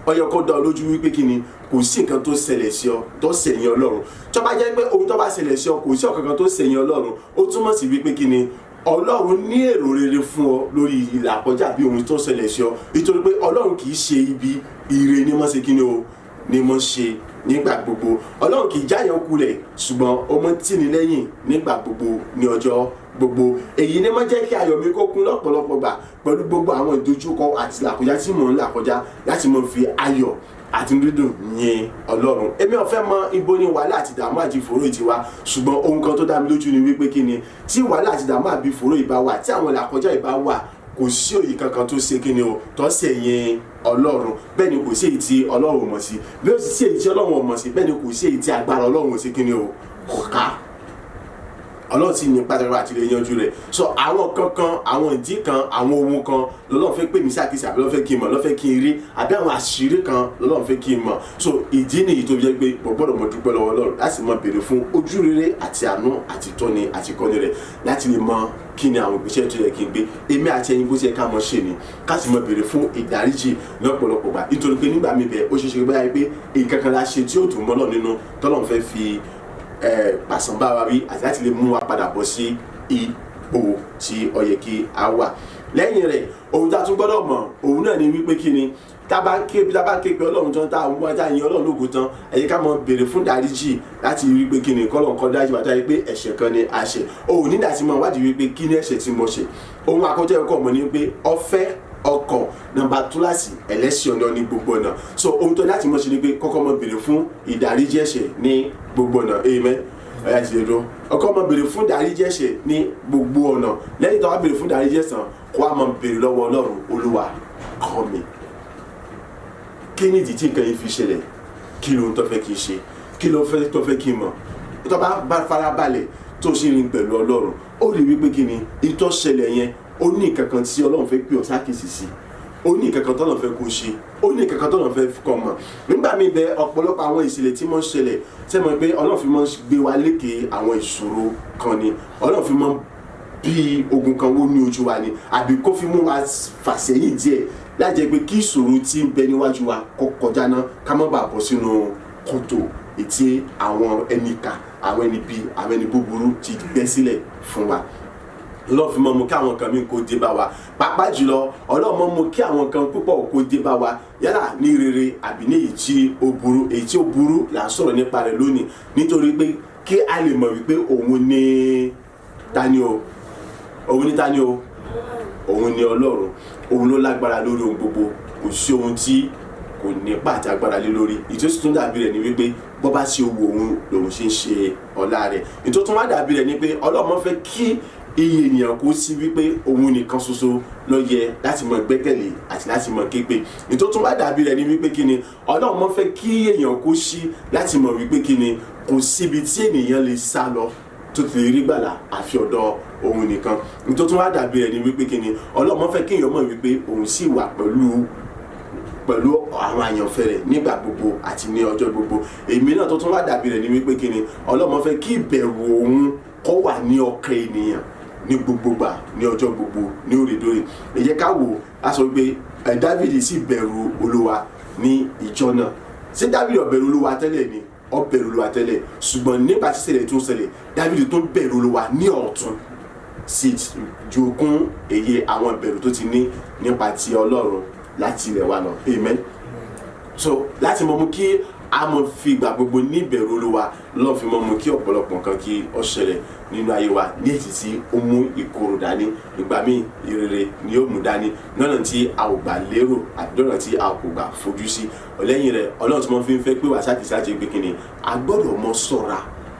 ó yẹ kó dá ọ lójú wípé kí ni kò sí nǹkan tó ṣẹlẹ̀ sí ọ tó ṣẹ̀yìn Ọlọ́run. Tó bá jẹ́ pé ohun tó bá ṣẹlẹ̀ sí ọ, kò sí ọ̀kankan tó ṣẹ̀yìn Ọlọ́run, ó túmọ̀ sí wípé kí ni Ọlọ́run ní èrò rere fún ọ lórí ìlàkọjá bí ohun tó ṣẹlẹ̀ sí ọ, nítorí pé Ọlọ́run kì í ṣe ibi, ire ni wọ́n ṣe kí ni o ni wọ́n ṣe nígbà gbogbo. Ọlọ́run kì í jáyàn kulẹ̀, ṣùgbọ́n ó mọ́ tì ní lẹ́yìn nígbà gbogbo ní ọjọ́ gbogbo. Èyí ni máa jẹ́ kí ayọ̀ mi kó kún lọ́pọ̀lọpọ̀ gbà pẹ̀lú gbogbo àwọn ìdojúkọ àti làkọjá tí mò ń là kọjá, láti máa fi ayọ̀ àti dídùn yin Ọlọ́run. Èmi ò fẹ́ mọ ibo ni wàhálà àti ìdààmú àti ìfòòró yìí ti wá, ṣùgbọ́n ohun kan tó dá mi lójú ni wípé kí ni tí wàhálà àti ìdààmú àbí ìfòòró yìí bá wà, tí àwọn làkọjá yìí bá wà, kò sí òye kankan tó ṣe kí ni o tó ṣẹ̀yìn Ọlọ́run. Bẹ́ẹ̀ ni kò sí èyí tí Ọlọ́run ò mọ̀ sí. Bí ó sì sí èyí tí Ọlọ́run ò mọ̀ sí, bẹ́ẹ̀ ni kò sí èyí tí agbára Ọlọ́run ò ṣe kí ni o kò ká. Ọlọ́run sì ní pàtàkì àti lè yanjú rẹ̀. So àwọn kankan, àwọn ìdí kan, àwọn ohun kan lọ́lọ́run fẹ́ pè mí sí àkíyèsí, àbí lọ́lọ́run fẹ́ kí n mọ̀, lọ́lọ́run fẹ́ kí n rí, àbí àwọn àṣírí kan lọ́lọ́run fẹ́ kí n mọ̀. So ìdí nìyí tó fi jẹ́ pé mo gbọ́dọ̀ mọ dúpẹ́ lọ́wọ́ Ọlọ́run, láti mọ béèrè fún ojú rere àti àánú àti ìtọ́ni àti ìkọ́ni rẹ̀, láti lè mọ kí ni àwọn ìgbésẹ̀ tó yẹ kí n gbé. Èmi àti ẹ̀yin, bó ṣe ká mọ ṣe ni ká sì mọ béèrè fún ìdáríjì lọ́pọ̀lọpọ̀ gbà, nítorí pé nígbà míì bẹ́ẹ̀, ó ṣeé ṣe bóyá pé nǹkan kan la ṣe tí ó dùn mọ́ Ọlọ́run nínú, tọ́lọ́run fẹ́ fi pàṣán bá wa wí àti láti lè mú wa padà bọ̀ sí ipò tí ó yẹ kí a wà. Lẹ́yìn rẹ̀, ohun tá a tún gbọ́dọ̀ mọ̀, òun náà ni wípé kí ni tá a bá ké pé Ọlọ́run tán, tá a mú ajá yin Ọlọ́run lógo tán, ẹ jẹ́ ká mọ béèrè fún dáríjì, láti rí pé kí ni kọ́lọ̀ kọ́ dáríjì bàtà yìí pé ẹ̀ṣẹ̀ kan ni a ṣẹ̀. Òun nígbà tí mo wádìí wípé kí ni ẹ̀ṣẹ̀ tí mo ṣẹ̀, ohun àkọ́jọ́ ẹ̀kọ́ mọ̀ ni pé ọ̀fẹ́ ọkọ̀ nọ́mbà túláàsì ẹlẹ́ṣẹ̀ ọ̀nà ní gbogbo ọ̀nà. So ohun tó láti mọ̀ ṣe ni pé kọ́kọ́ mọ béèrè fún ìdáríjì ẹ̀ṣẹ̀ ní gbogbo ọ̀nà. Amen. Ọ̀yà ti lè dúró. Ọkọ mọ béèrè fún ìdáríjì ẹ̀ṣẹ̀ ní gbogbo ọ̀nà. Lẹ́yìn tó wá béèrè fún ìdáríjì ẹ̀ṣẹ̀, kó wá mọ béèrè lọ́wọ́ Ọlọ́run: Olúwa, kọ́ mi, kí ni ìdí tí nǹkan yìí fi ṣẹlẹ̀? Kí ló ń tó fẹ́ kí n ṣe? Kí ló fẹ́ tó fẹ́ kí n mọ̀? Tó bá farabalẹ̀ tó sì rìn pẹ̀lú Ọlọ́run, ó rí wípé kí ni ìtọ́ ṣẹlẹ̀ yẹn, ó ní nǹkan kan tí Ọlọ́run fẹ́ pè ọ́ sákìsì sí, ó ní nǹkan kan tọ́lọ́run fẹ́ kó ṣe, ó ní nǹkan kan tọ́lọ́run fẹ́ kó mọ̀. Nígbà míì bẹ, ọ̀pọ̀lọpọ̀ àwọn ìṣẹ̀lẹ̀ tí wọ́n ṣẹlẹ̀ sẹ́mọ̀ pé Ọlọ́run fi mọ́ gbé wa lékè àwọn ìṣòro kan ni, Ọlọ́run fi mọ́ bí ogun kan wó ní ojú wa ni, àbí kó fi mú wa fà sẹ́yìn díẹ̀, láì jẹ́ pé kí ìṣòro tí ń bẹ níwájú wa kó kọjá ná, ká má bàa bọ́ sínú kòtò ètí àwọn ẹni kà, àwọn ẹni bí, àwọn ẹni búburú ti gbẹ́ sílẹ̀ fún wa. Ọlọ́run fi mọ́ mú kí àwọn nǹkan míì kó dé bá wa. Pàápàá jùlọ, Ọlọ́run mọ́ mú kí àwọn nǹkan púpọ̀ kó dé bá wa, yálà ní rere àbí ní èyí tí ó burú. Èyí tí ó burú là ń sọ̀rọ̀ nípa rẹ̀ lónìí, nítorí pé kí a lè mọ̀ wípé òun ní tani o, òun ní tani o, òun ní Ọlọ́run, òun ló lágbára lórí ohun gbogbo. Kò sí ohun tí kò ní pàtẹ agbára lé lórí. Ìtòsí tún dàbí rẹ̀ ni wípé bọ́ bá ṣe wo òun lòun ṣe ń ṣe ọlá rẹ̀. Ìtò tún wá dàbí rẹ̀ ni pé Ọlọ́run fẹ́ kí iye ènìyàn kó sí wípé òun nìkan ṣoṣo ló yẹ láti mọ gbẹ́kẹ̀lé àti láti mọ képe. Ìtò tún wá dàbí rẹ̀ ni wípé kí ni Ọlọ́run fẹ́ kí èèyàn kó sí láti mọ̀ wípé kí ni kò síbi tí ènìyàn lè sá lọ tó ti lè rí gbàlà àfi ọ̀dọ̀ òun nìkan. Ìtò tún wá dàbí rẹ̀ ni wípé kí ni Ọlọ́run fẹ́ kí èèyàn mọ̀ wípé òun sì wà pẹ̀lú Pẹ̀lú àwọn àyànfẹ́ rẹ̀ nígbà gbogbo àti ní ọjọ́ gbogbo. Èmi náà tó tún wá dàbí rẹ̀ ni wípé kí ni Ọlọ́run fẹ́ kí ìbẹ̀rù òun kó wà ní ọkàn ènìyàn ní gbogbo gbà, ní ọjọ́ gbogbo, ní òrèdóòrè. Ẹ jẹ́ ká wò á sọ pé Dávìdì sì bẹ̀rù Olúwa ní ìjọ náà. Ṣé Dávìdì ò bẹ̀rù Olúwa tẹ́lẹ̀ ni? Ó bẹ̀rù Olúwa tẹ́lẹ̀, ṣùgbọ́n nígbà tí ìṣẹ̀lẹ̀ tó ń ṣẹlẹ̀, Dávìdì tó bẹ̀rù Olúwa ní ọ̀tún sí ju kún èyí àwọn ìbẹ̀rù tó ti ní nípa ti Ọlọ́run láti ilẹ̀ wa lọ. Amen. So láti mọ mú kí a mọ fi ìgbà gbogbo ní ìbẹ̀rù Olúwa lọ́ọ́ fi mọ mú kí ọ̀pọ̀lọpọ̀ nǹkan kí ó ṣẹlẹ̀ nínú ayé wa ní èyí tí ó mú ìkorò dání. Ìgbà míì, ìrere ni ó mú dání lọ́nà tí a ò gbà lérò àbí lọ́nà tí a kò gbà fojú sí. Lẹ́yìn rẹ̀, Ọlọ́run tí wọ́n fi ń fẹ́ pé wá sákìsájì pé kí ni a gbọ́dọ̀ mọ ṣọ́ra,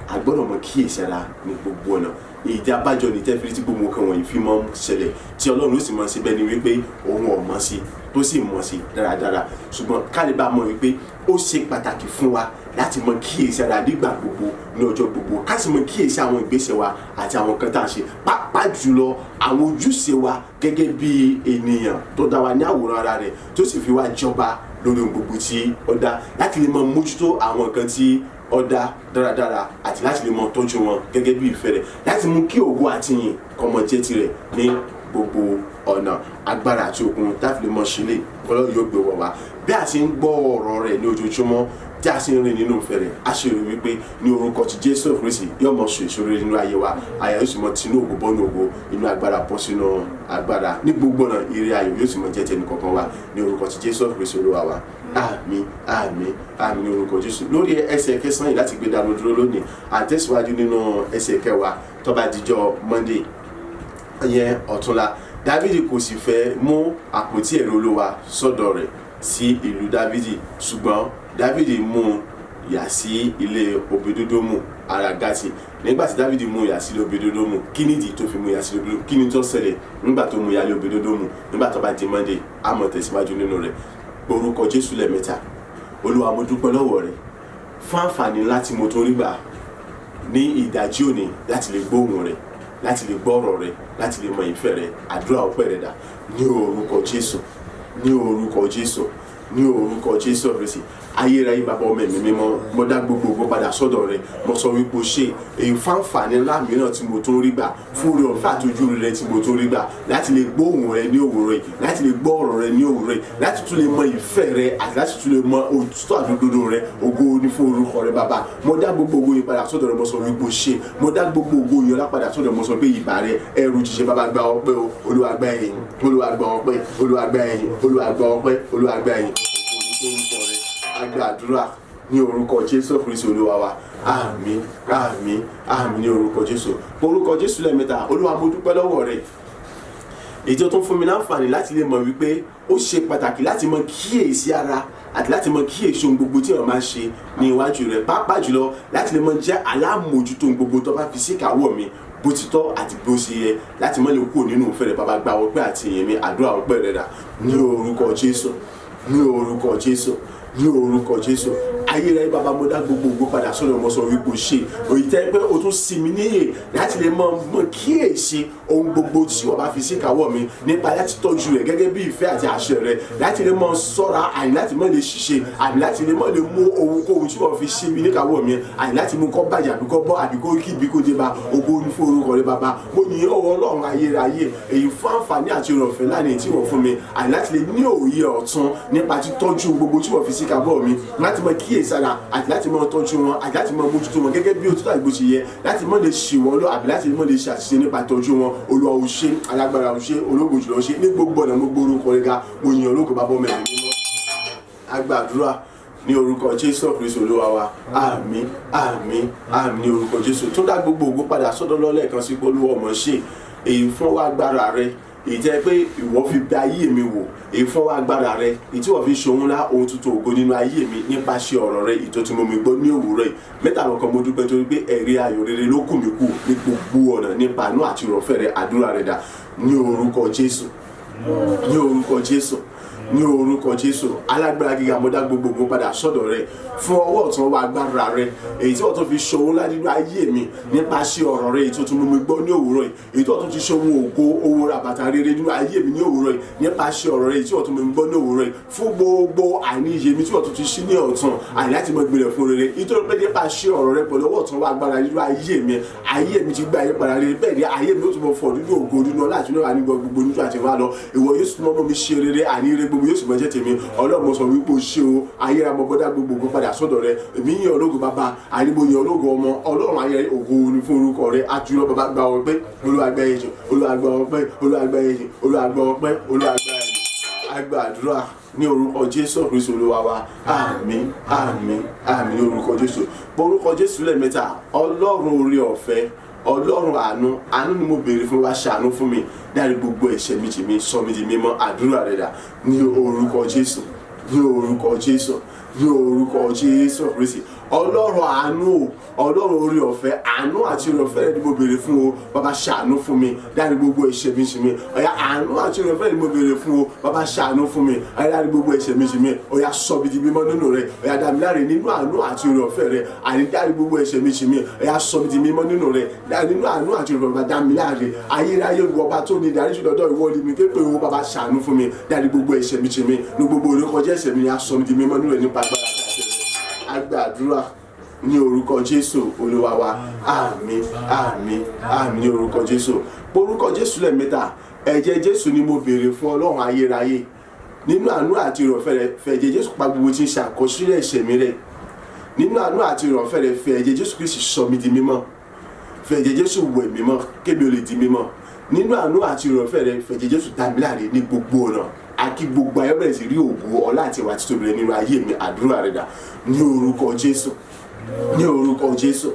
a gbọ́dọ̀ mọ kíyèsára ní gbogbo ọ̀nà. Ìdí abájọ ní tẹ́fìrí tí gbogbo nǹkan wọ̀nyí fi máa ń ṣẹlẹ̀, tí Ọlọ́run ó sì máa ṣe bẹ́ẹ̀ ni wípé òun ò mọ̀ sí, tó sì mọ̀ sí dáradára. Ṣùgbọ́n ká lè bá mọ̀ wípé ó ṣe pàtàkì fún wa láti mọ kíyèsí ara nígbà gbogbo, ní ọjọ́ gbogbo, ká sì mọ kíyèsí àwọn ìgbésẹ̀ wa àti àwọn nǹkan tá à ń ṣe, pàápàá jùlọ àwọn ojúṣe wa gẹ́gẹ́ bí ènìyàn tó dá wa ní àwòrán ara rẹ̀, tó sì fi wá jọba lórí ohun gbogbo tí ó dá, láti lè mọ mójútó àwọn nǹkan tí ó dá dáradára àti láti lè mọ tọ́jú wọn gẹ́gẹ́ bí ìfẹ́ rẹ̀, láti mú kí ògo àti ìyìn kó máa jẹ́ tirẹ̀ ní gbogbo ọ̀nà. Agbára àti okun láti lè mọ sílẹ̀, Ọlọ́run yóò gbé wọ̀ wá. Bí a ṣe ń gbọ́ ọ̀rọ̀ rẹ̀ ní ojoojúmọ́, tí a sì ń rìn nínú ìfẹ́ rẹ̀, a ṣe rí wípé ní orúkọ ti Jésù Kristi yóò mọ sọ èso rere nínú ayé wa. Àyà yóò sì mọ tinú ògo bọ́nú ògo, inú agbára bọ́ sínú agbára, ní gbogbo ọ̀nà ire ayọ̀ yóò sì mọ jẹ́ tẹnì kọ̀ọ̀kan wa ní orúkọ ti Jésù Kristi Olúwa wa. Àmín, àmín, àmín ní orúkọ Jésù. Lórí ẹsẹ̀ kẹsàn-án yìí láti gbé dànù dúró lónìí, àtẹ̀síwájú nínú ẹsẹ̀ kẹwàá tó bá dijọ́ Monday yẹn, ọ̀túnla. Dávìdì kò sì fẹ́ mú àpótí ẹ̀rí Olúwa sọ́dọ̀ rẹ̀ sí ìlú Dávìdì, ṣùgbọ́n Dávìdì mú un yà sí ilé Obedodomu ará Gátì. Nígbà tí Dávìdì mú yà sí ilé Obedodomu, kí nìdí tó fi mú yà sí ilé Obedodomu? Kí ni tó ṣẹlẹ̀ nígbà tó mú yà ilé Obedodomu? Nígbà tó bá di Monday, á mọ̀ tẹ̀síwájú nínú rẹ̀. Orúkọ Jésù lẹ́ẹ̀mẹ́ta. Olúwa, mo dúpẹ́ lọ́wọ́ rẹ fún àǹfààní láti mo tó rí gbà ní ìdájí òní láti lè gbóhùn rẹ, láti lè gbọ́ ọ̀rọ̀ rẹ, láti lè mọ ìfẹ́ rẹ. Àdúrà ọpẹ́ rẹ dà ní orúkọ Jésù, ní orúkọ Jésù, ní orúkọ Jésù Kristi. Ayérayé, Bàbá, Ọmọ, Ẹ̀mí Mímọ́, mo dá gbogbo ògo padà sọ́dọ̀ rẹ. Mo sọ wípé o ṣe èyí fáǹfààní ńlá mìíràn tí mo tún rí gbà, fún oore ọ̀fẹ́ àtọ́jú rẹ tí mo tún rí gbà láti lè gbóhùn rẹ ní òwúrọ̀ yìí, láti lè gbọ́ ọ̀rọ̀ rẹ ní òwúrọ̀ yìí, láti tún lè mọ ìfẹ́ rẹ àti láti tún lè mọ òtítọ́ àdúgbò rẹ. Ògo ní fún orúkọ rẹ, Bàbá. Mo dá gbogbo ògo yìí padà sọ́dọ̀ rẹ. Mo sọ wípé o ṣe. Mo dá gbogbo ògo yìí ọlá padà sọ́dọ̀ rẹ. Mo sọ pé ìbà rẹ ẹrù jíṣe. Bàbá, gba ọpẹ́ o. Olúwa, gba ẹ̀yìn. Olúwa, gba ọpẹ́. Olúwa, gba ẹ̀yìn. Olúwa, gba ọpẹ́. Olúwa, gba ẹ̀yìn. Orúkọ rẹ agbàdúrà ní orúkọ Jésù Kristi Olúwa wa. Àmín, àmín, àmín ní orúkọ Jésù. Orúkọ Jésù lẹ́ẹ̀mẹ́ta. Olúwa, mo dúpẹ́ lọ́wọ́ rẹ èyí tó tún fún mi láǹfààní láti lè mọ̀ wípé ó ṣe pàtàkì láti mọ kíyèsí ara àti láti mọ kíyèsí ohun gbogbo tí èèyàn máa ń ṣe ní iwájú rẹ̀, pàápàá jùlọ láti lè mọ jẹ́ alámòjútó ohun gbogbo tó bá fi sí ìkáwọ́ mi bó ti tọ́ àti bó ṣe yẹ, láti mọ́ lè kúrò nínú ìfẹ́ rẹ̀. Bàbá, gba ọpẹ́ àti ìyìn mi. Àdúrà ọpẹ́ rẹ̀ dà ní orúkọ Jésù, ní orúkọ Jésù, ní orúkọ Jésù. Ayérayé, Bàbá, mo dá gbogbo ògo padà sọ́dọ̀. Mo sọ wípé o ṣe òyì tẹ́ pé o tún sinmi níyè láti lè mọ kíyèsí ohun gbogbo tí wọ́n bá fi sí ìkáwọ́ mi nípa láti tọ́jú rẹ̀ gẹ́gẹ́ bí ìfẹ́ àti àṣẹ rẹ̀, láti lè mọ ṣọ́ra àní láti mọ lè ṣiṣẹ́ àní láti lè mọ lè mú ohunkóhun tí wọ́n fi sí mi níkàwọ́ mi, àní láti mú kó bàjẹ́ àbí kó bọ́ àbí kó kí ibi kó dé bá. Ògo ní fún orúkọ rẹ̀. Bàbá, mo yìn ọ́, Ọlọ́run ayérayé, èyí fún àǹfààní àti ìrọ̀fẹ́ láàrin tí wọ́n fún mi àní láti lè ní òye ọ̀tun nípa títọ́jú gbogbo tí wọ́n fi sí ìkáwọ́ mi, láti mọ kíyèsára àti láti mọ tọ́jú wọn àti láti mọ mójútó wọn gẹ́gẹ́ bí òtítọ́ àti bó ṣe yẹ, láti mọ lè ṣì wọ́n lọ àbí láti mọ lè ṣe àṣìṣe nípa ìtọ́jú wọn. Olúwa, ò ṣe. Alágbára, ò ṣe. Ológo jùlọ, ṣe. Ní gbogbo ọ̀nà, mo gbórúkọ rẹ̀ ga. Mo yìn ológo. Bàbá, Ọmọ, Ẹ̀mí Mímọ́, agbàdúrà ní orúkọ Jésù Kristu Olúwa wa. Àmín, àmín, àmín ní orúkọ Jésù. Tó dá gbogbo ògo padà sọ́dọ̀ lọ́lẹ́ẹ̀kan sí pé Olúwa ọmọ ṣe èyí fún wa agbára rẹ, èyí jẹ́ pé ìwọ fi bẹ ayé mi wò, èyí fún wa agbára rẹ, èyí tí wọ́n fi ṣe ohun ńlá, ohun tuntun, ògo nínú ayé mi nípasẹ̀ ọ̀rọ̀ rẹ, èyí tó ti mú mi gbọ́ ní òwúrọ̀ yìí. Mẹ́ta lọ́kàn, mo dúpẹ́ torí pé ẹ̀rí ayọ̀ rere ló kù mí kù ní gbogbo ọ̀nà nípa àánú àti ìrọ̀fẹ́ rẹ. Àdúrà rẹ dà ní orúkọ Jésù, ní orúkọ Jésù, Ní orúkọ Jésù, alágbára gíga, mo dá gbogbo ògo padà sọ́dọ̀ rẹ fún ọwọ́ ọ̀tún wa agbára rẹ, èyí tí wọ́n tún fi ṣòwò ńlá nínú ayé mi nípasẹ̀ ọ̀rọ̀ rẹ, èyí tó tún mú mi gbọ́ ní òwúrọ̀ yìí, èyí tí wọ́n tún ti ṣòwò ògo owó ra bàtà rere nínú ayé mi ní òwúrọ̀ yìí nípasẹ̀ ọ̀rọ̀ rẹ, èyí tí wọ́n tún mú mi gbọ́ ní òwúrọ̀ yìí, fún gbogbo àìníye mi tí wọ́n tún ti ṣí ní ọ̀tún àìní láti mọ ìgbìlẹ̀ fún rere, nítorí pé nípasẹ̀ ọ̀rọ̀ rẹ pẹ̀lú ọwọ́ ọ̀tún wa agbára nínú ayé mi, ayé mi ti gba àyípadà rere. Bẹ́ẹ̀ ni ayé mi ó tún mọ fọ̀ nínú ògo, nínú ọlá àti nínú àní gbogbo nínú àti wá lọ. Ìwọ yóò tún mọ́ mi ṣe rere, àní rere gbogbo yóò sì mọ jẹ́ tèmi. Ọlọ́run, mo sọ wípé o ṣe o. Ayéra, mo gbọ́dá gbogbo ògo padà sọ́dọ̀ rẹ. Èmi yìn ológo bàbá, àní mo yìn ológo ọmọ. Ọlọ́run ayé, ògo ni fún orúkọ rẹ àjùlọ. Bàbá, gba ọpẹ́. Olúwa, gba ẹ̀yìn. Olúwa, gba ọpẹ́. Olúwa, gba ẹ̀yìn. Olúwa, gba ọpẹ́. Olúwa, gba ẹ̀yìn. Agbàdúrà ní orúkọ Jésù Kristu Olúwa wa. Àmín, àmín, àmín ní orúkọ Jésù. Orúkọ Jésù lẹ́ẹ̀mẹ́ta. Ọlọ́run orí ọ̀fẹ́, Ọlọ́run àánú, àánú ni mo béèrè fún wa, ṣàánú fún mi, dárí gbogbo ẹ̀ṣẹ̀ mi jì mí, sọ mi di mímọ́. Àdúrà rẹ̀ dà? Ní orúkọ Jésù, ní orúkọ Jésù, ní orúkọ Jésù Kristi. Ọlọ́run àánú o, Ọlọ́run orí ọ̀fẹ́, àánú àti orí ọ̀fẹ́ rẹ ni mo béèrè fún o. Bàbá, ṣàánú fún mi, dárí gbogbo ẹ̀ṣẹ̀ mi jì mí. Ọ̀yá, àánú àti orí ọ̀fẹ́ ni mo béèrè fún o. Bàbá, ṣàánú fún mi. Ọ̀yá, dárí gbogbo ẹ̀ṣẹ̀ mi jì mí. Ọ̀yá, sọ mi di mímọ́ nínú rẹ. Ọ̀yá, dá mi láre nínú àánú àti orí ọ̀fẹ́ rẹ. Àní dárí gbogbo ẹ̀ṣẹ̀ mi jì mí. Ọ̀yá, sọ mi di mímọ́ nínú rẹ. Nínú àánú àti orí ọ̀fẹ́, bàbá, dá mi láre. Ayérayé, ọba tó ní ìdáríjì lọ́dọ̀, ìwọ ni mi képe o. Bàbá, ṣàánú fún mi, dárí gbogbo ẹ̀ṣẹ̀ mi jì mí. Ní gbogbo orékọjá ẹ̀ṣẹ̀ mi ni a sọ mi di mímọ́ nínú rẹ nípa agbára àti àṣẹ rẹ. Agbàdúrà ní orúkọ Jésù Olúwa wa. Àmín, àmín, àmín ní orúkọ Jésù. Orúkọ Jésù lẹ́ẹ̀mẹ́ta. Ẹ̀jẹ̀ Jésù ni mo béèrè fún. Ọlọ́run ayérayé, nínú àánú àti ìrọ̀fẹ́ rẹ, fẹ̀jẹ̀ Jésù pa gbogbo tí ń ṣàkọsílẹ̀ ẹ̀ṣẹ̀ mi rẹ́. Nínú àánú àti ìrọ̀fẹ́ rẹ, fẹ̀jẹ̀ Jésù Kristi sọ mi di mímọ́. Fẹ̀jẹ̀ Jésù wẹ̀ mímọ́ kémi ò lè di mímọ́. Nínú àánú àti ìrọ̀fẹ́ rẹ, fẹ̀jẹ̀ Jésù dá mi láre ní gbogbo ọ̀nà, àkí gbogbo ayé bẹ̀rẹ̀ sí rí ògo, ọlá àti ìwà títóbi rẹ nínú ayé mi. Àdúrà rẹ dà? Ní orúkọ Jésù, ní orúkọ Jésù,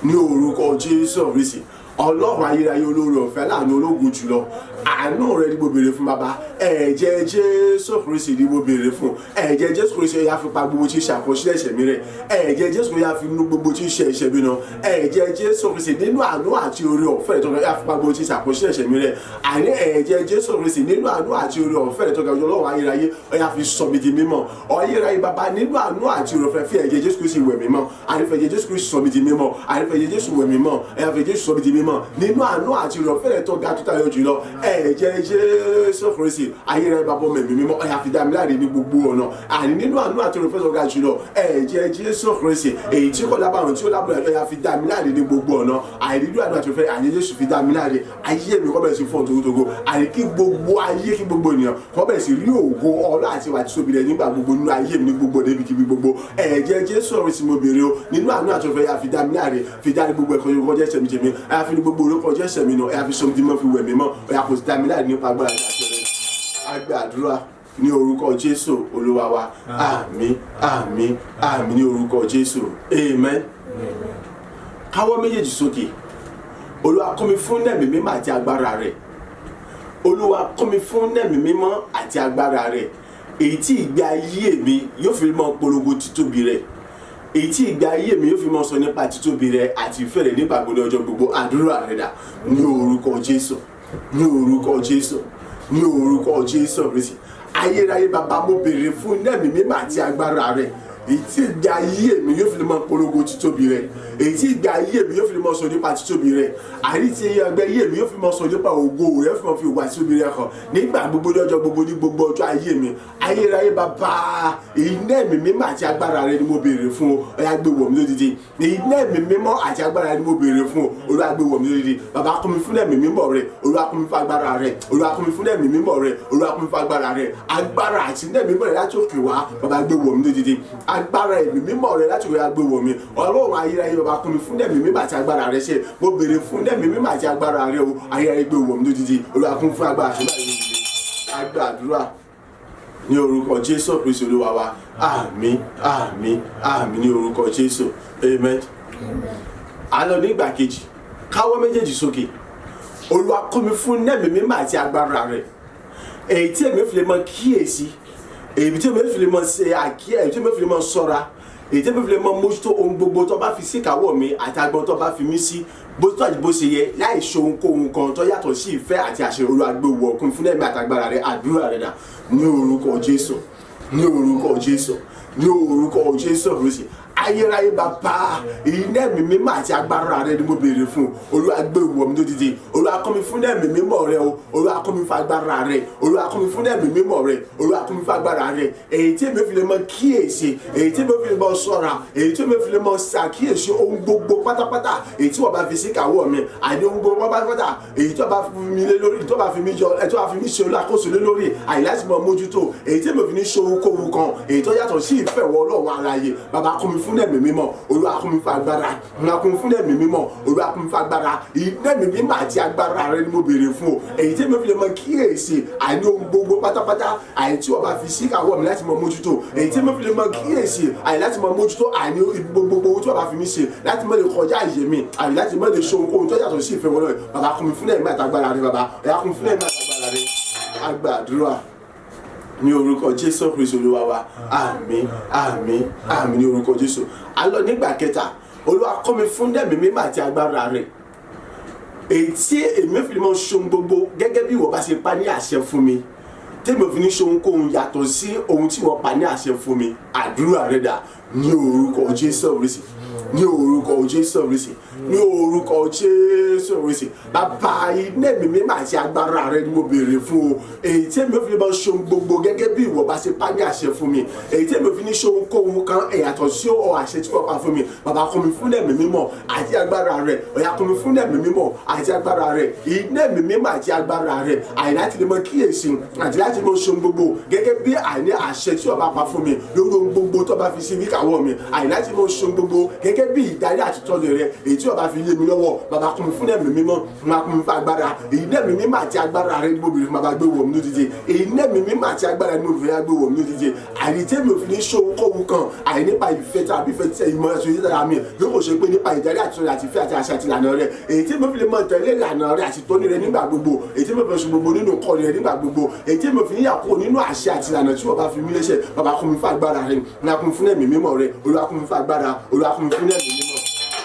ní orúkọ Jésù Kristi. Ọlọ́run ayérayé, olóore ọ̀fẹ́, láàánú, ológun jùlọ, àánú rẹ ni mo béèrè fún. Bàbá, ẹ̀jẹ̀ Jésù Kristi ni mo béèrè fún. Ẹ̀jẹ̀ Jésù Kristi yá fi pa gbogbo tí ń ṣe àkọsílẹ̀ ẹ̀ṣẹ̀ mi rẹ́. Ẹ̀jẹ̀ Jésù yá fi nú gbogbo tí ń ṣe ẹ̀ṣẹ̀ mi nà. Ẹ̀jẹ̀ Jésù Kristi, nínú àánú àti oore ọ̀fẹ́ rẹ̀ tó ga, yá fi pa gbogbo tí ń ṣe àkọsílẹ̀ ẹ̀ṣẹ̀ mi rẹ́. Àní ẹ̀jẹ̀ Jésù Kristi, nínú àánú àti oore ọ̀fẹ́ rẹ̀ tó ga, Ọlọ́run ayérayé, ó yá fi sọ mi di mímọ́. Ayérayé bàbá, nínú àánú àti oore ọ̀fẹ́, fi ẹ̀jẹ̀ Jésù Kristi wẹ̀ mí mọ́. Àní fi ẹ̀jẹ̀ Jésù Kristi sọ mi di mímọ́. Àní fi ẹ̀jẹ̀ Jésù wẹ̀ mí mọ́. Ẹ̀yà fi ẹ̀jẹ̀ Jésù sọ mi di mímọ́ nínú àánú àti oore ọ̀fẹ́ rẹ̀ tó ga, tó tayọ jùlọ. Ẹ̀jẹ̀ Jésù Kristi, ayérayé bàbá, ọmọ, ẹ̀mí mímọ́, ó yá fi dá mi láre ní gbogbo ọ̀nà. Àní nínú àánú àti oore ọ̀fẹ́ tó ga jùlọ, ẹ̀jẹ̀ Jésù Kristi, èyí tí kò lábàwọ̀n, tí ó lábàwọ̀n, ó yá fi dá mi láre ní gbogbo ọ̀nà. Àní nínú àánú àti oore ọ̀fẹ́, àní Jésù fi dá mi láre. Ayé mi kó bẹ̀rẹ̀ sí fọ́n togotogo. Àní kí gbogbo ayé, kí gbogbo ènìyàn kó bẹ̀rẹ̀ sí rí ògo, ọlá àti ìwà títóbi rẹ̀ nígbà gbogbo nínú ayé mi, ní gbogbo níbikíbi gbogbo. Ẹ̀jẹ̀ Jésù Kristi mo béèrè o. Nínú àánú àti oore ọ̀fẹ́, yá fi dá mi láre, fi dá ní gbogbo ẹ̀kọ́ yóò kọjá ẹ̀ṣẹ̀ mi jèmi. Ẹ̀yà fi ní gbogbo orúkọ jẹ́ ẹ̀ṣẹ̀ mi nù. Ẹ̀yà fi sọmi di mọ́, fi wẹ̀ mí mọ́. Ẹ̀yà kò sì dá mi láre nípa agbára àti àṣẹ rẹ̀. Agbàdúrà ní orúkọ Jésù Olúwa wa. Àmín, àmín, àmín ní orúkọ Jésù. Amen. Káwọ́ méjèèjì sókè. Olúwa, kún mi fún ẹ̀mí mímọ́ àti agbára rẹ̀. Olúwa, kún mi fún ẹ̀mí mímọ́ àti agbára rẹ̀, èyí tí ìgbé ayé mi yóò fi mọ́ polongo títóbi rẹ̀, èyí tí ìgbé ayé mi yóò fi mọ́ sọ nípa títóbi rẹ̀ àti ìfẹ́ rẹ̀ nígbà gbogbo, ọjọ́ gbogbo. Àdúrà rẹ̀ dà? Ní orúkọ Jésù, ní orúkọ Jésù, ní orúkọ Jésù Kristi. Ayérayé bàbá, mo béèrè fún ẹ̀mí mímọ́ àti agbára rẹ̀, èyí tí ìgbé ayé mi yóò fi lè máa polongo títóbi rẹ̀, èyí tí ìgbé ayé mi yóò fi lè máa sọ nípa títóbi rẹ̀, àní tí ìgbé ayé mi yóò fi máa sọ nípa ògo rẹ̀, fi máa fi ògo àti títóbi rẹ̀ hàn nígbà gbogbo, ní ọjọ́ gbogbo, ní gbogbo ọjọ́ ayé mi. Ayérayé bàbá, iná ẹ̀mí mímọ́ àti agbára rẹ̀ ni mo béèrè fún o. Ọ̀yá, gbé wọ̀ mí lódìdí. Iná ẹ̀mí mímọ́ àti agbára rẹ̀ ni mo béèrè fún o. Olúwa, gbé wọ̀ mí lódìdí. Bàbá, kún mi fún ẹ̀mí mímọ́ rẹ̀. Olúwa, kún mi fún agbára rẹ̀. Olúwa, kún mi fún ẹ̀mí mímọ́ rẹ̀. Olúwa, kún mi fún agbára rẹ̀. Agbára àti iná ẹ̀mí mímọ́ rẹ̀ láti òkè wá, bàbá, gbé wọ̀ mí lódìdí. Agbára ẹ̀mí mímọ́ rẹ̀ láti òkè wá, gbé wọ̀ mí. Ọlọ́run ayérayé bàbá, kún mi fún ẹ̀mí mímọ́ àti agbára rẹ̀. Ṣe mo béèrè fún ẹ̀mí mímọ́ àti agbára rẹ̀ o. Ayérayé, gbé wọ̀ mí lódìdí. Olúwa, kún fún agbára àti lódìdí. Agbàdúrà ní orúkọ Jésù Kristu Olúwa wa. Àmín, àmín, àmín ní orúkọ Jésù. Amen. A lọ nígbà kejì. Káwọ́ méjèèjì sókè. Olúwa, kún mi fún ẹ̀mí mímọ́ àti agbára rẹ̀, èyí tí èmi fi lè mọ kíyèsí, èyí tí èmi fi lè mọ ṣe àkíyè, èyí tí èmi fi lè mọ ṣọ́ra. Èyí tí mo fi lè mọ mójútó ohun gbogbo tó bá fi síkàwọ́ mi àti agbọn tó bá fi mí sí bó tó àti bó ṣe yẹ, láì ṣe ohunkóhun kan tó yàtọ̀ sí ìfẹ́ àti àṣẹ. Olúwa gbé wọ̀ kún fún ẹ̀mí àtàgbára rẹ. Àdúrà rẹ dà? Ní orúkọ Jésù, ní orúkọ Jésù, ní orúkọ Jésù Kristi. Ayérayé Bàbá, iná ẹ̀mí mímọ́ àti agbára rẹ ni mo béèrè fún. Olúwa gbé wọ̀ mí lódìdí. Olúwa kọ́ mi fún ẹ̀mí mímọ́ rẹ o. Olúwa kọ́ mi fún agbára rẹ. Olúwa kọ́ mi fún ẹ̀mí mímọ́ rẹ. Olúwa kọ́ mi fún agbára rẹ, èyí tí èmi fi lè mọ kíyèsí, èyí tí èmi fi lè mọ ṣọ́ra, èyí tí èmi fi lè mọ ṣàkíyèsí ohun gbogbo pátápátá èyí tí wọ́n bá fi sí kàwọ́ mi, àní ohun gbogbo pátápátá èyí tí wọ́n bá fi mi lé lórí, tí wọ́n bá fi mí jọ ẹ, tí wọ́n bá fi mí ṣe olùkóso lé lórí, àyè láti mọ mójútó, èyí tí èmi fi ní ṣe ohunkóhun kan èyí tó yàtọ̀ sí ìfẹ́ wọ Ọlọ́run alààyè. Bàbá, kún mi fún ẹ̀mí mímọ́. Olúwa, kún mi fún agbára. Olúwa, kún mi fún ẹ̀mí mímọ́. Olúwa, kún mi fún agbára. Ẹ̀mí mímọ́ àti agbára rẹ ni mo béèrè fún o, èyí tí èmi fi lè mọ kíyèsí, àní ohun gbogbo pátápátá àyè tí wọ́n bá fi sí kàwọ́ mi láti mọ mójútó, èyí tí èmi fi lè mọ kíyèsí, àyè láti mọ mójútó, àní gbogbo ohun tí wọ́n bá fi mí ṣe, láti mọ lè kọjá àyè mi, àyè láti mọ lè ṣe ohunkóhun tó yàtọ̀ sí ìfẹ́ wọn lọ́rẹ̀. Bàbá, kún mi fún ẹ̀mí àtàgbára rẹ. Bàbá, ẹ̀yà, kún mi fún ẹ̀mí àtàgbára rẹ. Agbàdúrà ní orúkọ Jésù Kristu Olúwa wa. Àmín, àmín, àmín ní orúkọ Jésù. A lọ nígbà kẹta. Olúwa, kọ́ mi fún ẹ̀mí mímọ́ àti agbára rẹ̀, èyí tí èmi fi lè mọ ṣohun gbogbo gẹ́gẹ́ bí ìwọ bá ṣe pa ní àṣẹ fún mi, tèmi ò fi ní ṣe ohunkóhun yàtọ̀ sí ohun tí wọ́n pa ní àṣẹ fún mi. Àdúrà rẹ dà? Ní orúkọ Jésù Kristi, ní orúkọ Jésù Kristi, ní orúkọ Jésù Kristi. Bàbá, iná ẹ̀mí mímọ́ àti agbára rẹ ni mo béèrè fún o, èyí tí èmi ò fi lè mọ ṣohun gbogbo gẹ́gẹ́ bí ìwọ bá ṣe pa ní àṣẹ fún mi, èyí tí èmi ò fi ní ṣe ohunkóhun kan yàtọ̀ sí ọ àṣẹ tí wọ́n pa fún mi. Bàbá, kún mi fún ẹ̀mí mímọ́ àti agbára rẹ. Ọ̀yà, kún mi fún ẹ̀mí mímọ́ àti agbára rẹ, iná ẹ̀mí mímọ́ àti agbára rẹ, àyè láti lè mọ kíyèsí àti láti mọ ṣohun gbogbo gẹ́gẹ́ bí àìní àṣẹ tí ọba pa fún mi lórí ohun gbogbo tó bá fi sí wíkàwọ́ mi, àyè láti mọ ṣohun gbogbo gẹ́gẹ́ bí ìdarí àti tọ́jú rẹ èyí tí ọba fi lé mi lọ́wọ́. Bàbá, kún mi fún ẹ̀mí mímọ́, máa kún mi fún agbára. Èyí ní ẹ̀mí mímọ́ àti agbára rẹ ní mo béèrè fún. Bàbá, gbé wọ̀ mí lódìdí. Èyí ní ẹ̀mí mímọ́ àti agbára ní mo béèrè, gbé wọ̀ mí lódìdí, àyè tí èmi ò fi ní ṣe ohunkóhun kan àyè nípa ìfẹ́ tàbí ìfẹ́ tí ìmọ̀ ẹ̀sùn yìí dára mi bí kò ṣe pé nípa ìdarí àti tọ́jú àti ìfẹ́ àti àṣà àti ìlànà rẹ, èyí tí mo fi lè mọ tẹ̀lé ìlànà rẹ àti tóní rẹ nígbà gbogbo, èyí tí mo fi ṣe gbogbo nínú kọ́ni rẹ nígbà gbogbo, èyí tí mo fi níyà kúrò nínú àṣẹ àti ìlànà tí wọ́n bá fi mí léṣe. Bàbá, kún mi fún agbára rẹ, ní kún mi fún ẹ̀mí mímọ́ rẹ. Olúwa, kún mi fún agbára. Olúwa, kún mi fún ẹ̀mí mímọ́.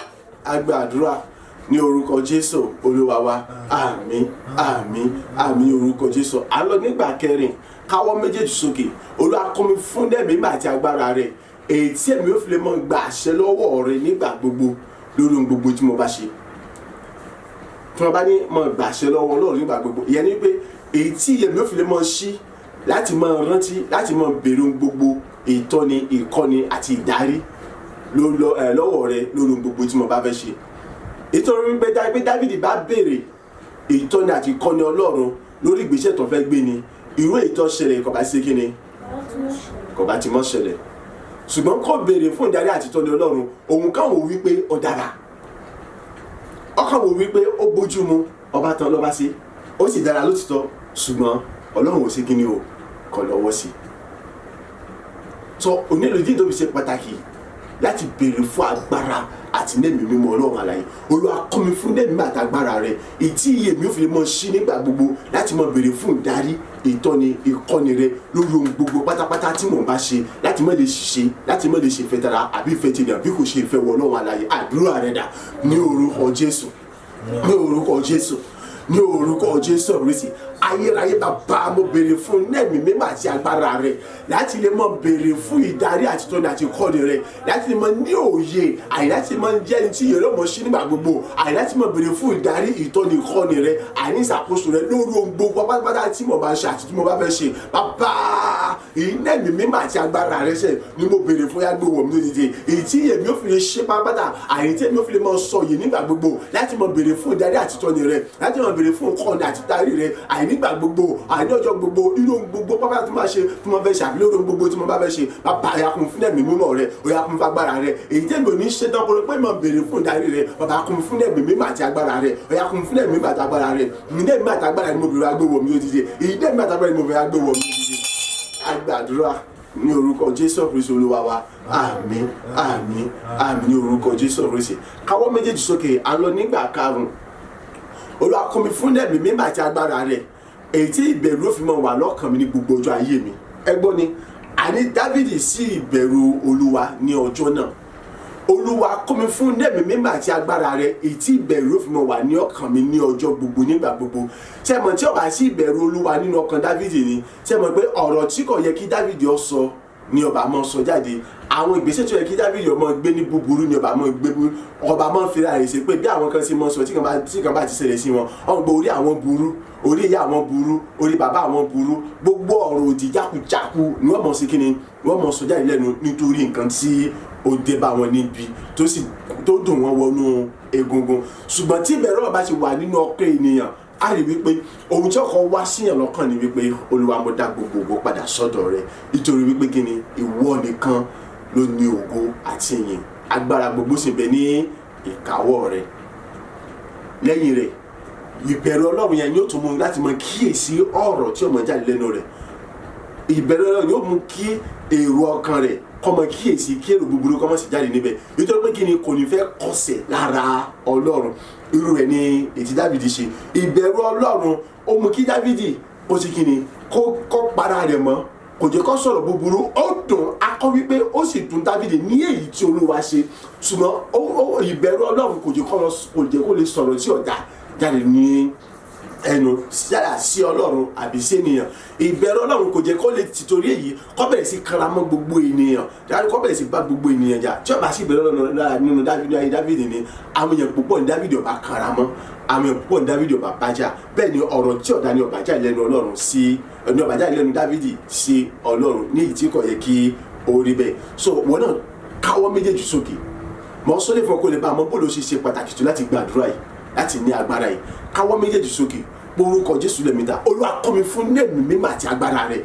Agbàdúrà ní orúkọ Jésù Olúwa wa. Àmín, àmín, àmín ní orúkọ Jésù. À ń lọ nígbà kẹrin. Káwọ́ méjèèjì sókè. Olúwa, kún mi fún ẹ̀mí mímọ́ àti agbára rẹ, èyí tí èmi ò fi lè mọ gba àṣẹ lọ́wọ́ rẹ nígbà gbogbo lórí ohun gbogbo tí mo bá ṣe. Tí wọ́n bá ní mọ gbà àṣẹ lọ́wọ́ Ọlọ́run nígbà gbogbo, ìyẹn ni pé èyí tí èmi ò fi lè mọ ṣí láti mọ rántí láti mọ béèrè ohun gbogbo, ìtọ́ni, ìkọ́ni àti ìdarí lọ́wọ́ rẹ lórí ohun gbogbo tí mo bá fẹ́ ṣe. Nítorí wípé pé Dávìdì bá béèrè ìtọ́ni àti ìkọ́ni Ọlọ́run lórí ìgbésẹ̀ tó fẹ́ gbé ni, irú èyí tó ṣẹlẹ̀ kò bá ṣe kí ni, kò bá ti mọ́ ṣẹlẹ̀. Ṣùgbọ́n kò béèrè fún ìdarí àti ìtọ́ni Ọlọ́run. Òun kàn wò wípé ó dára, ọkàn wò wípé ó bójú mu, ọba tán lọ́ba sí, ó sì dára lótìtọ́, ṣùgbọ́n Ọlọ́run ò sí kí ni o, kò lọ́wọ́ sí. So onílò ìdí tó fi ṣe pàtàkì láti béèrè fún agbára àti nẹ́ẹ̀mí mímọ́ Ọlọ́run àlàyé. Olúwa, kọ́ mi fún nẹ́ẹ̀mí àtàgbára rẹ, ìtí iye mi ò fi lè mọ sí nígbà gbogbo láti mọ béèrè fún ìdarí, ìtọ́ni, ìkọ́ni rẹ lórí ohun gbogbo pátápátá tí mò ń bá ṣe, láti má lè ṣiṣẹ́, láti má lè ṣe ìfẹ́ tara àbí ìfẹ́ tènìyàn bí kò ṣe ìfẹ́ wọ Ọlọ́run àlàyé. Àdúrà rẹ dà? Ní orúkọ Jésù, ní orúkọ Jésù, ní orúkọ Jésù Kristi. Ayérayé Bàbá, mo béèrè fún nẹ́ẹ̀mí mímọ́ àti agbára rẹ láti lè mọ béèrè fún ìdarí àti ìtọ́ni àti ìkọ́ni rẹ, láti lè mọ ní òye àyè láti mọ jẹ́ ẹni tí ìyẹn mọ̀ sí nígbà gbogbo, àyè láti mọ béèrè fún ìdarí, ìtọ́ni, ìkọ́ni rẹ, àní ìṣàkóso rẹ lórí ohun gbogbo pátápátá tí mo bá ṣe àti tí mo bá fẹ́ ṣe. Bàbá, nẹ́ẹ̀mí mímọ́ àti agbára rẹ ṣe ni mo béèrè fún. Yàgbé wọ̀ mí lódìdí, èyí tí èmi ò fi lè ṣe pátápátá, àyè tí èmi ò fi lè mọ sọ yìí nígbà gbogbo, láti mọ béèrè fún ìdarí àti ìtọ́ni rẹ, láti mọ béèrè fún ìkọ́ni àti ìdarí rẹ, àyè nígbà gbogbo, àyè ní ọjọ́ gbogbo, inú ohun gbogbo pápá tí mo máa ṣe, tí mo fẹ́ ṣe, àbí lórí ohun gbogbo tí mo bá fẹ́ ṣe. Bàbá, ya kún fún ẹ̀mí mímọ́ rẹ. Ó yá, kún fún agbára rẹ, èyí tí èmi ò ní ṣe tán kó pé mo béèrè fún ìdarí rẹ. Bàbá, kún fún ẹ̀mí mímọ́ àti agbára rẹ. Ó yá, kún fún ẹ̀mí mímọ́ àti agbára rẹ. Ìdí ẹ̀mí àti agbára ni mo béèrè, agbéwọ̀ mi lódìdí. Ìdí ẹ̀mí àti agbára ni mo béèrè, agbéwọ̀ mi lódìdí. Agbàdúrà ní orúkọ Jésù Kristu Olúwa wa. Àmín, àmín, àmín ní orúkọ Jésù Kristi. Káwọ́ méjèèjì sókè. À ń lọ nígbà karùn-ún. Olúwa, kún mi fún ẹ̀mí mímọ́ àti agbára rẹ̀, èyí tí ìbẹ̀rù ó fi máa wà lọ́kàn mi ní gbogbo ọjọ́ ayé mi. Ẹ gbọ́ ni Àní Dávidi sì bẹ̀rù Olúwa ní ọjọ́ náà. Olúwa kọ́ mi fún nẹ́ẹ̀mí mímọ́ àti agbára rẹ, èyí tí ìbẹ̀rù yóò fi mọ wà ní ọkàn mi ní ọjọ́ gbogbo nígbà gbogbo. Ṣé mọ̀ tí ó bá sí ìbẹ̀rù Olúwa nínú ọkàn Dávidi ni, ṣé mọ̀ pé ọ̀rọ̀ tí kò yẹ kí Dávidi ó sọ ni ọba máa sọ jáde. Àwọn ìgbésẹ̀ tó yẹ kí Dávidi ó máa gbé ní búburú ni ọba máa gbé búburú. Ọba máa fi ra rẹ̀ ṣe pé bí àwọn kan ṣe máa sọ tí kan bá ti ṣẹlẹ̀ sí wọn, ọ̀n gbọ́ orí àwọn burú, orí ìyá àwọn burú, orí bàbá àwọn burú, gbogbo ọ̀rọ̀ òdì jákujáku ni wọ́n mọ̀ sí kíni, wọ́n mọ̀ sọ jáde lẹ́nu nítorí nǹkan tí ó dé bá wọn níbi tó sì tó dùn wọ́n wọnú egungun. Ṣùgbọ́n tí ìbẹ̀rù ọba ti wà nínú ọkàn ènìyàn, a rí wípé ohun tí ọkọ wá síyàn lọ́kàn ni wípé Olúwa, mo dá gbogbo ògo padà sọ́dọ̀ rẹ, nítorí wípé kíni, ìwọ nìkan ló ní ògo àti ìyìn, agbára gbogbo sì bẹ ní ìkáwọ́ rẹ. Lẹ́yìn rẹ̀, ìbẹ̀rù Ọlọ́run yẹn yóò tún mú láti mọ kíyèsí ọ̀rọ̀ tí ó máa jáde lẹ́nu rẹ̀. Ìbẹ̀rù Ọlọ́run yóò mú kí èrò ọkàn rẹ̀ kó máa kíyèsí kí èrò búburú kó má sì jáde níbẹ̀, nítorí pé kíni, kò ní fẹ́ kọsẹ̀ lára Ọlọ́run. Irú rẹ̀ ni ètí Dávidi ṣe. Ìbẹ̀rù Ọlọ́run ó mú kí Dávidi ó ti kíni kó para rẹ̀ mọ́, kò jẹ́ kó sọ̀rọ̀ búburú. Ó dùn akọ wípé ó sì dùn Dávidi ní èyí tí Olúwa ṣe, ṣùgbọ́n ìbẹ̀rù Ọlọ́run kò jẹ́ kó lè sọ̀rọ̀ tí ọ̀dà jáde ní ẹnu yálà sí Ọlọ́run àbí sí ènìyàn. Ìbẹ̀rù Ọlọ́run kò jẹ́ kó lè tìtorí èyí kó bẹ̀rẹ̀ sí kanra mọ́ gbogbo ènìyàn, kó bẹ̀rẹ̀ sí bá gbogbo ènìyàn jà. Tí ó bá sí ìbẹ̀rù Ọlọ́run nínú Dávidi ayé Dávidi ni, àwọn èèyàn púpọ̀ ní Dávidi ọba kanra mọ́, àwọn èèyàn púpọ̀ ní Dávidi ọba bájà. Bẹ́ẹ̀ ni ọ̀rọ̀ tí ọ̀dà ni ọba jáde lẹ́nu Ọlọ́run sí ní ọba jáde lẹ́nu Dávidi sí Ọlọ́run ní èyí tí kò yẹ kí ó rí bẹ́ẹ̀. So wọn náà káwọ́ méjèèjì sókè, mọ sọlẹ fún ọkọ lè bá àmọ́ bó ló ṣe ṣe pàtàkì tó láti gbàdúrà yìí, láti ní agbára yìí. Káwọ́ méjèèjì sókè, orúkọ Jésù lẹ́mìíta, Olúwa kọ́ mi fún nẹ́ẹ̀mí mímọ́ àti agbára rẹ̀,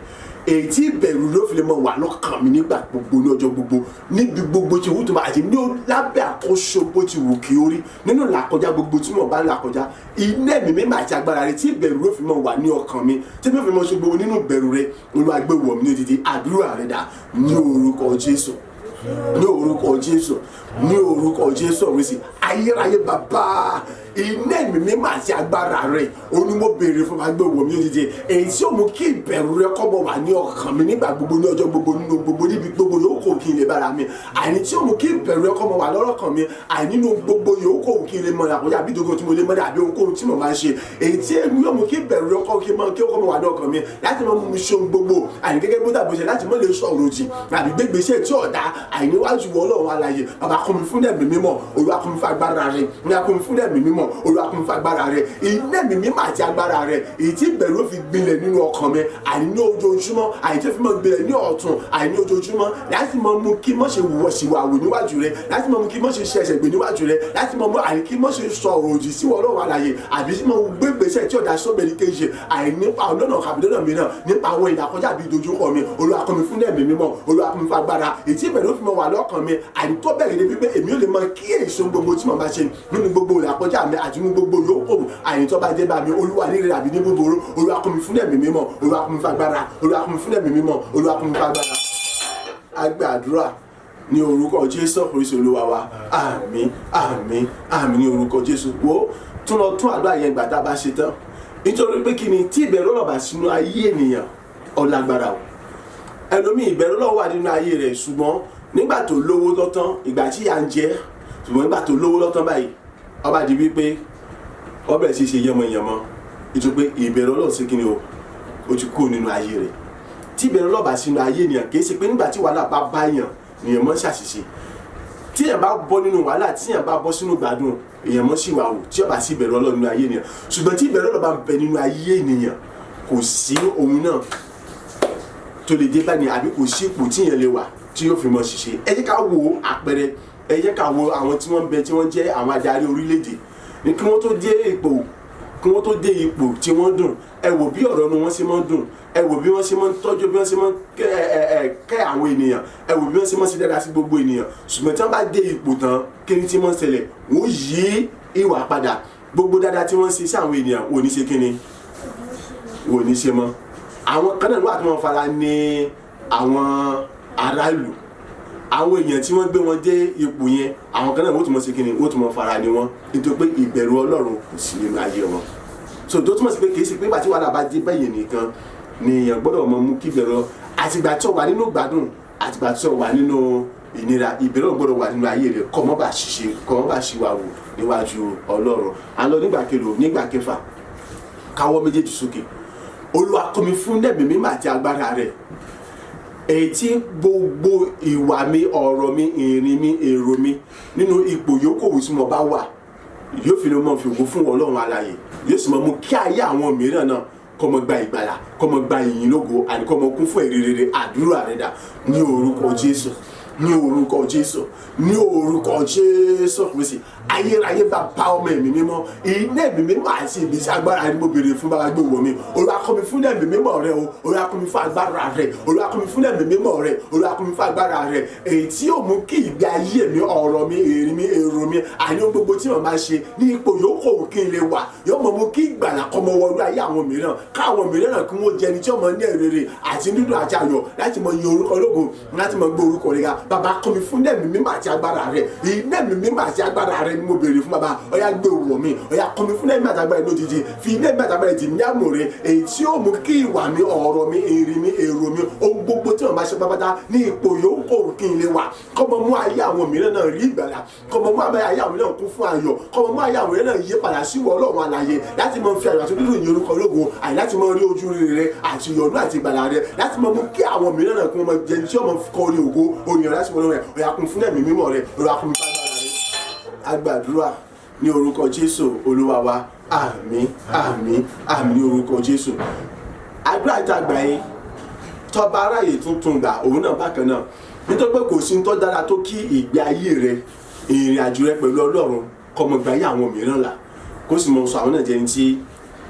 èyí tí ìbẹ̀rù ló fi lè mọ wà lọ́kàn mi nígbà gbogbo ní ọjọ́ gbogbo níbi gbogbo tí wù tó máa àti ní lábẹ́ àkóso bó ti wù kí ó rí nínú làkọjá gbogbo tí mo bá ń làkọjá. Iná ẹ̀mí mímọ́ àti agbára rẹ̀ tí ìbẹ̀rù ló fi mọ wà ní ọkàn mi, tí mi fi mọ ṣe gbogbo nínú ìbẹ̀rù rẹ̀, Olúwa gbé wọ̀ mí ní odidi. Àdúrà rẹ̀ dà ní orúkọ Jésù, ní orúkọ Jésù, ní orúkọ Jésù. Ọ̀run sí ayérayé bàbá, iná ẹ̀mí mímọ́ àti agbára rẹ̀ òun ni mo béèrè fún, máa gbé wọ̀ mí òjijì, èyí tí ó mú kí ìbẹ̀rù rẹ̀ kó máa wà ní ọkàn mi nígbà gbogbo ní ọjọ́ gbogbo nínú gbogbo níbi gbogbo yòó kò kí n lè bára mi. Àní tí ó mú kí ìbẹ̀rù rẹ̀ kó máa wà lọ́kàn mi, àní nínú gbogbo yòó kò kí n lè mọ àkójá àbí ìdógó tí mo lè mọ àbí ohunkóhun tí mo máa ń ṣe, èyí tí yóò mú kí ìbẹ̀rù rẹ̀ kó máa wà ní ọkàn mi láti máa mú mi ṣe ohun gbogbo, àní gẹ́gẹ́ bó dàbò ṣe láti má lè sọ̀rọ̀ òdì àbí gbégbèsè tí ọ̀dà àìníwájú Ọlọ́run alààyè. Bàbá kún mi fún ẹ̀mí mímọ́, Olúwa kún mi fún agbára rẹ̀, ní akún mi fún ẹ̀mí mímọ́, Olúwa kún mi fún agbára rẹ̀, iná ẹ̀mí mímọ́ àti agbára rẹ̀, èyí tí ìbẹ̀rù fi gbilẹ̀ nínú ọkàn mi àní ní ojoojúmọ́, àní tí ó fi máa gbilẹ̀ ní ọ̀tún àní ní ojoojúmọ́, láti máa mú kí má ṣe wùwọ̀ sí wàwù níwájú rẹ̀, láti máa mú kí má ṣe ṣe ẹ̀ṣẹ̀ gbé níwájú rẹ̀, láti máa mú àní kí má ṣe sọ ọ̀rọ̀ òdì sí Ọlọ́run alààyè àbí tí máa gbé ìgbésẹ̀ tí ọ̀dà sọ́bẹ̀rì kejì àní nípa ọ̀nà àbí lọ́nà mìíràn nípa àwọn ìlàkọjá àbí ìdojúkọ mi. Olúwa kún mi fún ẹ̀mí mímọ́, Olúwa kún mi fún agbára, èyí tí ìbẹ̀rù fi máa wà lọ́kàn mi àní tó bẹ̀rẹ̀ ní wípé èmi ò lè máa kíyèsí ohun gbogbo tí mo bá ṣe nínú gbogbo ìlàkọjá mi àti nínú gbogbo yòókù àyìn tó bá dé bá mi. Olúwa ní rere àbí ní búburú, Olúwa kún mi fún ẹ̀mí mímọ́, Olúwa kún mi fún agbára, Olúwa kún mi fún ẹ̀mí mímọ́, Olúwa kún mi fún agbára. A gba àdúrà ní orúkọ Jésù Kristi Olúwa wa. Àmín, àmín, àmín ní orúkọ Jésù. Wo tún lọ tún àdúrà yẹn gbà tá a bá ṣe tán, nítorí pé kí ni, tí ìbẹ̀rù Ọlọ́run bá sínú ayé ènìyàn ó lágbára o. Ẹlòmíì ìbẹ̀rù Ọlọ́run wà nínú ayé rẹ̀, ṣùgbọ́n nígbà tó lówó lọ́tán, ìgbà tí ìyà ń jẹ, ṣùgbọ́n nígbà tó lówó lọ́tán báyìí, ó bá di wípé ó bẹ̀rẹ̀ sí ṣe yánmọ́yánmọ́, nítorí pé ìbẹ̀rù Ọlọ́run sí kíni o, ó ti kúrò nínú ayé rẹ̀. Tí ìbẹ̀rù Ọlọ́run bá sínú ayé ènìyàn, kì í ṣe pé nígbà tí wàhálà bá bá èèyàn nìyẹn mọ́ ṣàṣìṣe. Tí èèyàn bá bọ́ nínú wàhálà, tí èèyàn bá bọ́ sínú gbádùn, èèyàn mọ́ sì wà wò tí ó bá sí ìbẹ̀rù Ọlọ́run nínú ayé ènìyàn. Ṣùgbọ́n tí ìbẹ̀rù Ọlọ́run bá ń bẹ nínú ayé ènìyàn, kò sí ohun náà tó lè dé báyìí àbí kò sí ipò tí èèyàn lè wà tí yóò fi mọ ṣiṣẹ́. Ẹ jẹ́ ká wo àpẹẹrẹ, ẹ jẹ́ ká wo àwọn tí wọ́n ń bẹ tí wọ́n jẹ́ àwọn adarí orílẹ̀-èdè ní kí wọ́n tó dé ipò, kí wọ́n tó dé ipò tí wọ́n dùn. Ẹ wò bí ọ̀rọ̀ nu wọ́n ṣe máa ń dùn, ẹ wò bí wọ́n ṣe máa ń tọ́jú, bí wọ́n ṣe máa ń kẹ́ àwọn ènìyàn, ẹ wò bí wọ́n ṣe máa ń ṣe dáadáa sí gbogbo ènìyàn. Ṣùgbọ́n tí wọ́n bá dé ipò tán, kí ni tí wọ́n ṣẹlẹ̀? Wọ́n yí ìwà padà. Gbogbo dáadáa tí wọ́n ṣe sí àwọn ènìyàn, wọ́n ò ní ṣe kí ni, wọ́n ò ní ṣe mọ́. Àwọn kan náà wà tí wọ́n fara ní àwọn aráàlú, àwọn èèyàn tí wọ́n gbé wọn dé ipò yẹn, àwọn kan náà wọ́n tún mọ̀ ṣe kí ni, wọ́n tún mọ̀ fara ní wọn, nítorí pé ìbẹ̀rù Ọlọ́run kò sí nínú ayé wọn. So tó túmọ̀ sí pé kì í ṣe pé ìgbà tí wàhálà bá dé bẹ́yẹn nìkan ni èèyàn gbọ́dọ̀ mọ mú kí ìbẹ̀rù Àtìgbà tí o wà nínú gbádùn, àtìgbà tí o wà nínú ìnira, ìbẹ̀rù Ọlọ́run gbọ́dọ̀ wà nínú ayé rẹ, kó má bàa ṣìṣe, kó má bàa ṣìwàwù níwájú Ọlọ́run. À ń lọ nígbà kelo, nígbà kẹfà, káwọ́ méjèèjì sókè. Olúwa, kọ́ mi fún ẹ̀mí mímọ́ àti agbára rẹ̀, èyí tí gbogbo ìwà mi, ọ̀rọ̀ mi, ìrìn mi, èrò mi, nínú ipò yòókù tí mo bá wà, yóò fi lè mọ fi ògo fún Ọlọ́run alààyè, yóò sì mọ mú kí ayé àwọn mìíràn náà kó mọ gba ìgbàlà, kó mọ gba ìyìn lógo, àní kó mọ kún fún èrè rere. Àdúrà rẹ dà? Ní orúkọ Jésù, ní orúkọ Jésù, ní orúkọ Jésù Kristi. Ayérayé, Bàbá, Ọmọ, Ẹ̀mí Mímọ́, iná ẹ̀mí mímọ́ àti ìbísí agbára ni mo béèrè fún. Bàbá, gbé wọ̀ mí. Olúwa, kọ́ mi fún ẹ̀mí mímọ́ rẹ o. Olúwa, kọ́ mi fún agbára rẹ. Olúwa, kọ́ mi fún ẹ̀mí mímọ́ rẹ. Olúwa, kọ́ mi fún agbára rẹ, èyí tí yóò mú kí ìgbé ayé mi, ọ̀rọ̀ mi, èrè mi, èrò mi, àní ohun gbogbo tí mo máa ṣe ní ipò yòókù kí n lè wà, yóò mọ̀ mú kí ìgbàlà kọ́ mọ wọlé ayé àwọn mìíràn, káwọn mìíràn náà kí wọ́n jẹni tí wọ́n mọ ní èrè àti dídùn àti ayọ̀ láti mọ yin orúkọ lógo, láti mọ gbé orúkọ rẹ̀ ga. Bàbá, kọ́ mi fún ẹ̀mí mímọ́ àti agbára rẹ̀. Iná ẹ̀mí mímọ́ àti agbára rẹ̀ ni mo béèrè fún. Bàbá, ọ̀yá, gbé wọ̀ mí. Ọ̀yá, kọ́ mi fún ẹ̀mí àti agbára rẹ̀ lójijì. Fi iná ẹ̀mí àti agbára rẹ̀ dì mí àmùrè, èyí tí yóò mú kí ìwà mi, ọ̀rọ̀ mi, ìrìn mi, èrò mi, ohun gbogbo tí mo bá ṣe pápátá ní ipò yòókù kí n lè wà, kọ́ mọ mú ayé àwọn mìíràn náà rí ìgbàlà, kọ́ mọ mú ayé àwọn mìíràn kún fún ayọ̀, kọ́ mọ mú ayé àwọn mìíràn náà yí padà sí ìwọ Ọlọ́run alààyè, láti mọ fi ayọ̀ àti dídùn yin orúkọ ológo, àyè láti mọ rí ojú rere àti ìyọ́nú àti ìgbàlà rẹ, láti mọ mú kí àwọn mìíràn náà kí wọ́n mọ jẹ tí wọ́n mọ kọ orin ògo, orin ọ̀rẹ́ láti mọ lọ́rẹ̀. Ọ̀yà, kún fún ẹ̀mí mímọ́ rẹ. Olúwa, kún mi fún agbára rẹ. Agbàdúrà ní orúkọ Jésù Olúwa wa. Àmín, àmín, àmín ní orúkọ Jésù. Àdúrà tá a gbà yín, tọba aráyè tuntun gbà òun náà bákan náà, nítorí pé kò sí ní tó dára tó kí ìgbé ayé rẹ, ìrìn àjò rẹ pẹ̀lú Ọlọ́run, kọ́mọ gba ayé àwọn mìíràn là, kó sì mọ sọ àwọn náà jẹ́ ní tí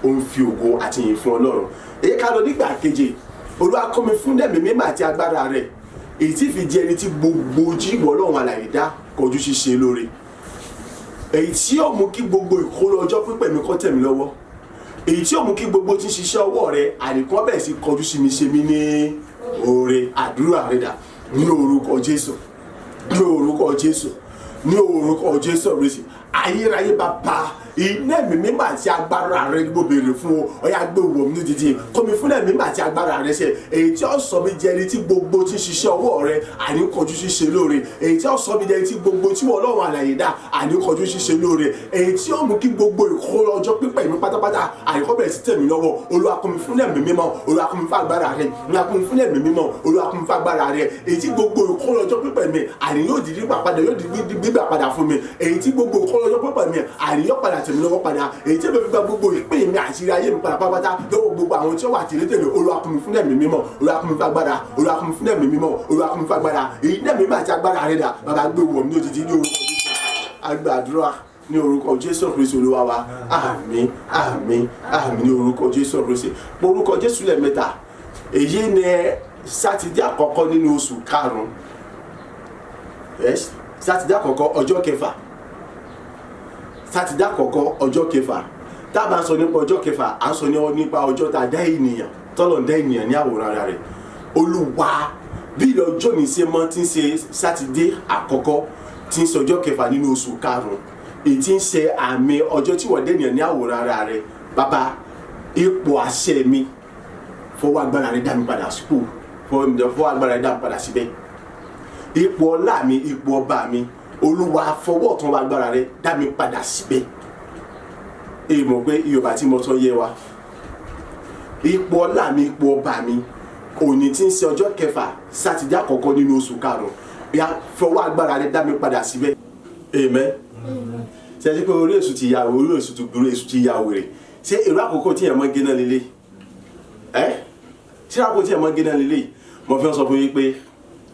ó ń fi ògo àti ìyìn fún Ọlọ́run. Èyí ká lọ nígbà keje. Olúwa, kọ́ mi fún ẹ̀mí mímọ́ àti agbára rẹ̀, èyí tí fi di ẹni tí gbogbo ojú ìwọ Ọlọ́run alààyè dá kọjú ṣíṣe lóore, èyí tí yóò mú kí gbogbo ìkólọ ọjọ́ pípẹ́ mi kó tẹ̀ mí lọ́wọ́, èyí tí yóò mú kí gbogbo tí ń ṣiṣẹ́ ọwọ́ rẹ àríkọ́ bẹ̀rẹ̀ sí kọjú sí mi, ṣe mí ní oore. Àdúrà rẹ dà? Ní orúkọ Jésù, ní orúkọ Jésù, ní orúkọ Jésù Kristi. Ayérayé, Bàbá, iná ẹ̀mí mímọ́ àti agbára rẹ ni mo béèrè fún o. Ọ̀yá, gbé wọ̀ mí dídì. Kọ́ mi fún ẹ̀mí mímọ́ àti agbára rẹ ṣe, èyí tí ó sọ mi jẹ́ ẹni tí gbogbo tí ń ṣiṣẹ́ ọwọ́ rẹ àní kọjú ṣíṣe lóore, èyí tí ó sọ mi jẹ́ ẹni tí gbogbo tí wọ́n Ọlọ́run àlàyé dá àní kọjú ṣíṣe lóore, èyí tí ó mú kí gbogbo ìkólọ ọjọ́ pípẹ́ mi pátápátá àríkọ́ bẹ̀rẹ̀ sí tẹ̀ mí lọ́wọ́. Olúwa, kọ́ mi fún ẹ̀mí mímọ́. Olúwa, kọ́ mi fún agbára rẹ. Olúwa, kọ́ mi fún ẹ̀mí mímọ́. Olúwa, kọ́ mi fún agbára rẹ, èyí tí gbogbo ìkólọ ọjọ́ pípẹ́ mi àní yóò di gbígbà padà, yóò di gbígbà padà fún mi, èyí tí gbogbo ìkólọ ọjọ́ pípẹ́ mi àní yóò padà tẹ̀ mí lọ́wọ́ padà, èyí tí mo fi gba gbogbo ìpín mi àti ayé mi padà pátápátá lọ́wọ́ gbogbo àwọn tí ó wà tìlétèlé. Olúwa, kún mi fún ẹ̀mí mímọ́. Olúwa, kún mi fún agbára. Olúwa, kún mi fún ẹ̀mí mímọ́. Olúwa, kún mi fún agbára. Èyí ní ẹ̀mí mímọ́ àti agbára rẹ dà? Bàbá, gbé wọ̀ mí lójijì ní orúkọ Jésù. Agbàdúrà ní orúkọ Jésù Kristi Olúwa wa. Àmín, àmín, àmín ní orúkọ Jésù Kristi. Orúkọ Jésù lẹ́ẹ̀mẹ́ta. Èyí ni Sátidé àkọ́kọ́ nínú oṣù karùn-ún. Yes, Sátidé àkọ́kọ́, ọjọ́ kẹfà. Sátidé àkọ́kọ́, ọjọ́ kẹfà. Tá a bá ń sọ nípa ọjọ́ kẹfà, à ń sọ nípa ọjọ́ tá a dá ènìyàn, tọ́lọ̀ ń dá ènìyàn ní àwòrán ara rẹ̀. Olúwa, bí ilẹ̀ ọjọ́ ní ṣe mọ́ tí ń ṣe Sátidé àkọ́kọ́, tí ń ṣe ọjọ́ kẹfà nínú oṣù karùn-ún, èyí tí ń ṣe àmì ọjọ́ tí wọ́n dá ènìyàn ní àwòrán ara rẹ̀, Bàbá, ipò àṣẹ mi, fọwọ́ agbára rẹ̀ dá mi padà sípò, fọwọ́ agbára rẹ̀ dá mi padà síbẹ̀. Ipò ọlá mi, ipò ọba mi, Olúwa, fọwọ́ ọ̀tún agbára rẹ̀ dá mi padà síbẹ̀. Èyí mọ̀ pé Yorùbá tí mo sọ yé wa. Ipò ọlá mi, ipò ọba mi, òní tí ń ṣe ọjọ́ kẹfà, Sátidé àkọ́kọ́ nínú oṣù karùn-ún, ya fọwọ́ agbára rẹ̀ dá mi padà síbẹ̀. Amen. Ṣe é pé orí èṣù ti ya, orí èṣù ti burú, èṣù ti ya wèrè? Ṣé èrò àkókò tí yẹn mọ́ gé náà lélẹ̀ ẹ́? Ṣé àkókò tí yẹn mọ́ gé náà lélẹ̀? Mo fi sọ fún yín pé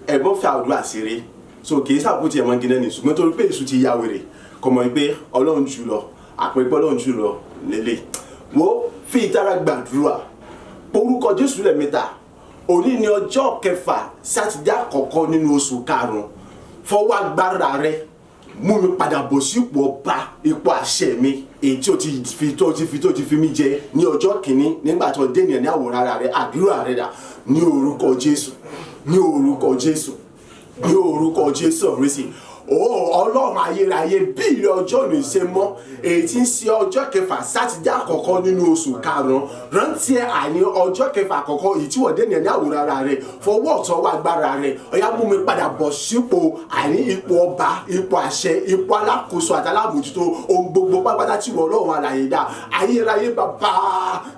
ẹ̀gbọ́n fi àdúrà ṣeré, so kì í sàkókò tí yẹn mọ́ gé náà ní, ṣùgbọ́n torí pé èṣù ti ya wèrè, kò mọ̀ pé Ọlọ́run jù lọ, àpẹẹpẹ Ọlọ́run jù lọ lélẹ̀. Wo, fi ìtara gbàdúrà, orúkọ Jésù lẹ́ẹ̀mẹ́ta. Òní ni ọjọ́ kẹfà, Sátidé àkọ́kọ́ nínú oṣù karùn-ún. Fọwọ́ agbára rẹ mú mi padà bọ̀ sípò ọba, ipò àṣẹ mi, èyí tí o ti fi tó ti fi tó ti fi mí jẹ ní ọjọ́ kìíní nígbà tó dé ènìyàn ní àwòrán ara rẹ. Àdúrà rẹ dà? Ní orúkọ Jésù, ní orúkọ Jésù, ní orúkọ Jésù Kristi. Ó Ọlọ́run ayérayé, bí ìrẹ ọjọ́ òní ṣe mọ́, èyí tí ń ṣe ọjọ́ kẹfà, sátidé àkọ́kọ́ nínú oṣù karùn-ún, rántí ẹ àní ọjọ́ kẹfà àkọ́kọ́ èyí tí wọ́n dé ní àwòrán ara rẹ̀, fọwọ́ ọ̀tún wá agbára rẹ̀, ọ̀yá mú mi padà bọ̀ sípò, àní ipò ọba, ipò àṣẹ, ipò alákòóso àti alábòjútó ohun gbogbo pátápátá tí wọ́n Ọlọ́run alààyè dá. Ayérayé bàbá,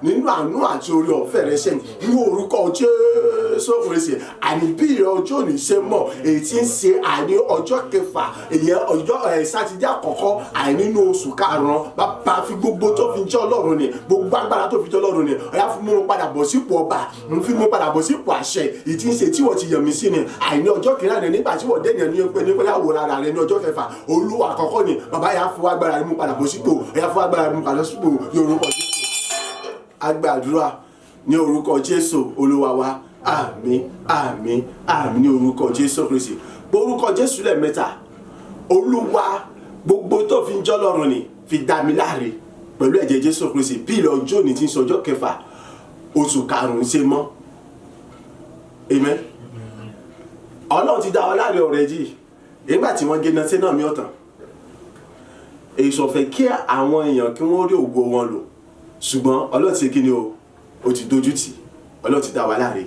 nínú àánú àti orí ọ̀fẹ́ rẹ̀ ṣe ní orúkọ Jésù Kristi, àní bí ìrẹ ọjọ́ òní ṣe mọ̀, èyí tí ń ṣe àní ọjọ́ kẹfà, ìyẹn ọjọ́ ẹ̀ sátidé àkọ́kọ́ àní nínú oṣù karùn-ún, bàbá fi gbogbo tó fi jẹ́ Ọlọ́run ni, gbogbo agbára tó fi jẹ́ Ọlọ́run ni, ọ̀yá fún mú padà bọ̀ sípò ọba, mo fi mú padà bọ̀ sípò àṣẹ èyí tí ń ṣe tí wọ́n ti yàn mí sí ni, àìní ọjọ́ kìíní àná nígbà tí wọ́n dẹ́yàn ní pé ní pé àwòrán ara rẹ ní ọjọ́ kẹfà Olúwa àkọ́kọ́ ni, bàbá yà fún agbára rẹ mú padà bọ̀ sípò, ọ̀yá fún agbára rẹ mú padà sípò ní orúkọ Jésù. Agbàdúrà ní orúkọ Jésù Olúwa wa. Àmín, àmín, àmín ní orúkọ Jésù Kristi. Orúkọ Jésù lẹ́ẹ̀mẹ́ta. Olúwa, gbogbo tó fi ń jọ́ lọ́rùn ni fi dá mi láre pẹ̀lú ẹ̀jẹ̀ Jésù Kristi, bí ilẹ̀ ọjọ́ òní ti ń sọ ọjọ́ kẹfà oṣù karùn-ún ṣe mọ́. Amen. Ọlọ́run ti dá wa láre already nígbà tí wọ́n gé iná sí náà mi ọ̀tàn. Èso ọ̀fẹ́ kí àwọn èèyàn kí wọ́n rí ògo wọn lò, ṣùgbọ́n Ọlọ́run ti kí ni o, ó ti dojú tì. Ọlọ́run ti dá wa láre.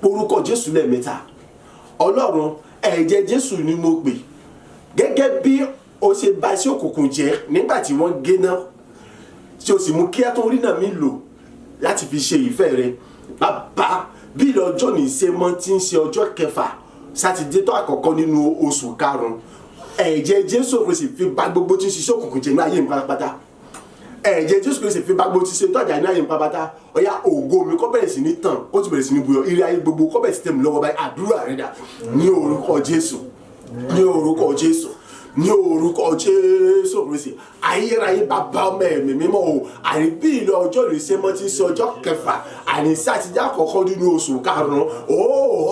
Orúkọ Jésù lẹ́ẹ̀mẹ́ta. Ọlọ́run, ẹ̀jẹ̀ Jésù ni mo pè, gẹ́gẹ́ bí o ṣe bà iṣẹ́ òkùnkùn jẹ́ nígbà tí wọ́n gé náà, tí o sì mú kí ẹ tó rí náà mi lò láti fi ṣe ìfẹ́ rẹ, bàbá, bí ilẹ̀ ọjọ́ ní ṣe mọ́ tí ń ṣe ọjọ́ kẹfà, sátidé tó àkọ́kọ́ nínú oṣù karùn-ún, ẹ̀jẹ̀ Jésù Kristi fi bà gbogbo tí ń ṣiṣẹ́ òkùnkùn jẹ́ ní ayé mi pátápátá. Ẹ̀jẹ̀ Jésù Kristi fi bá gbogbo tí ṣe tọ́jà ní ayé mi pátápátá. Ọ̀yá, ògo mi kó bẹ̀rẹ̀ sí ní tàn, kó tún bẹ̀rẹ̀ sí ní buyọ̀, ire ayé gbogbo kó bẹ̀rẹ̀ sí tẹ̀ mí lọ́wọ́ báyìí. Àdúrà rẹ̀ dà ní orúkọ Jésù, ní orúkọ Jésù, ní orúkọ Jésù Kristi. Ayérayé bàbá, ọmọ, ẹ̀mí mímọ́ o, àní bí ìlú ọjọ́ ìrìnsẹ̀ mọ́ ti ń ṣe ọjọ́ kẹfà, àní sátidé àkọ́kọ́ nínú oṣù karùn-ún, ó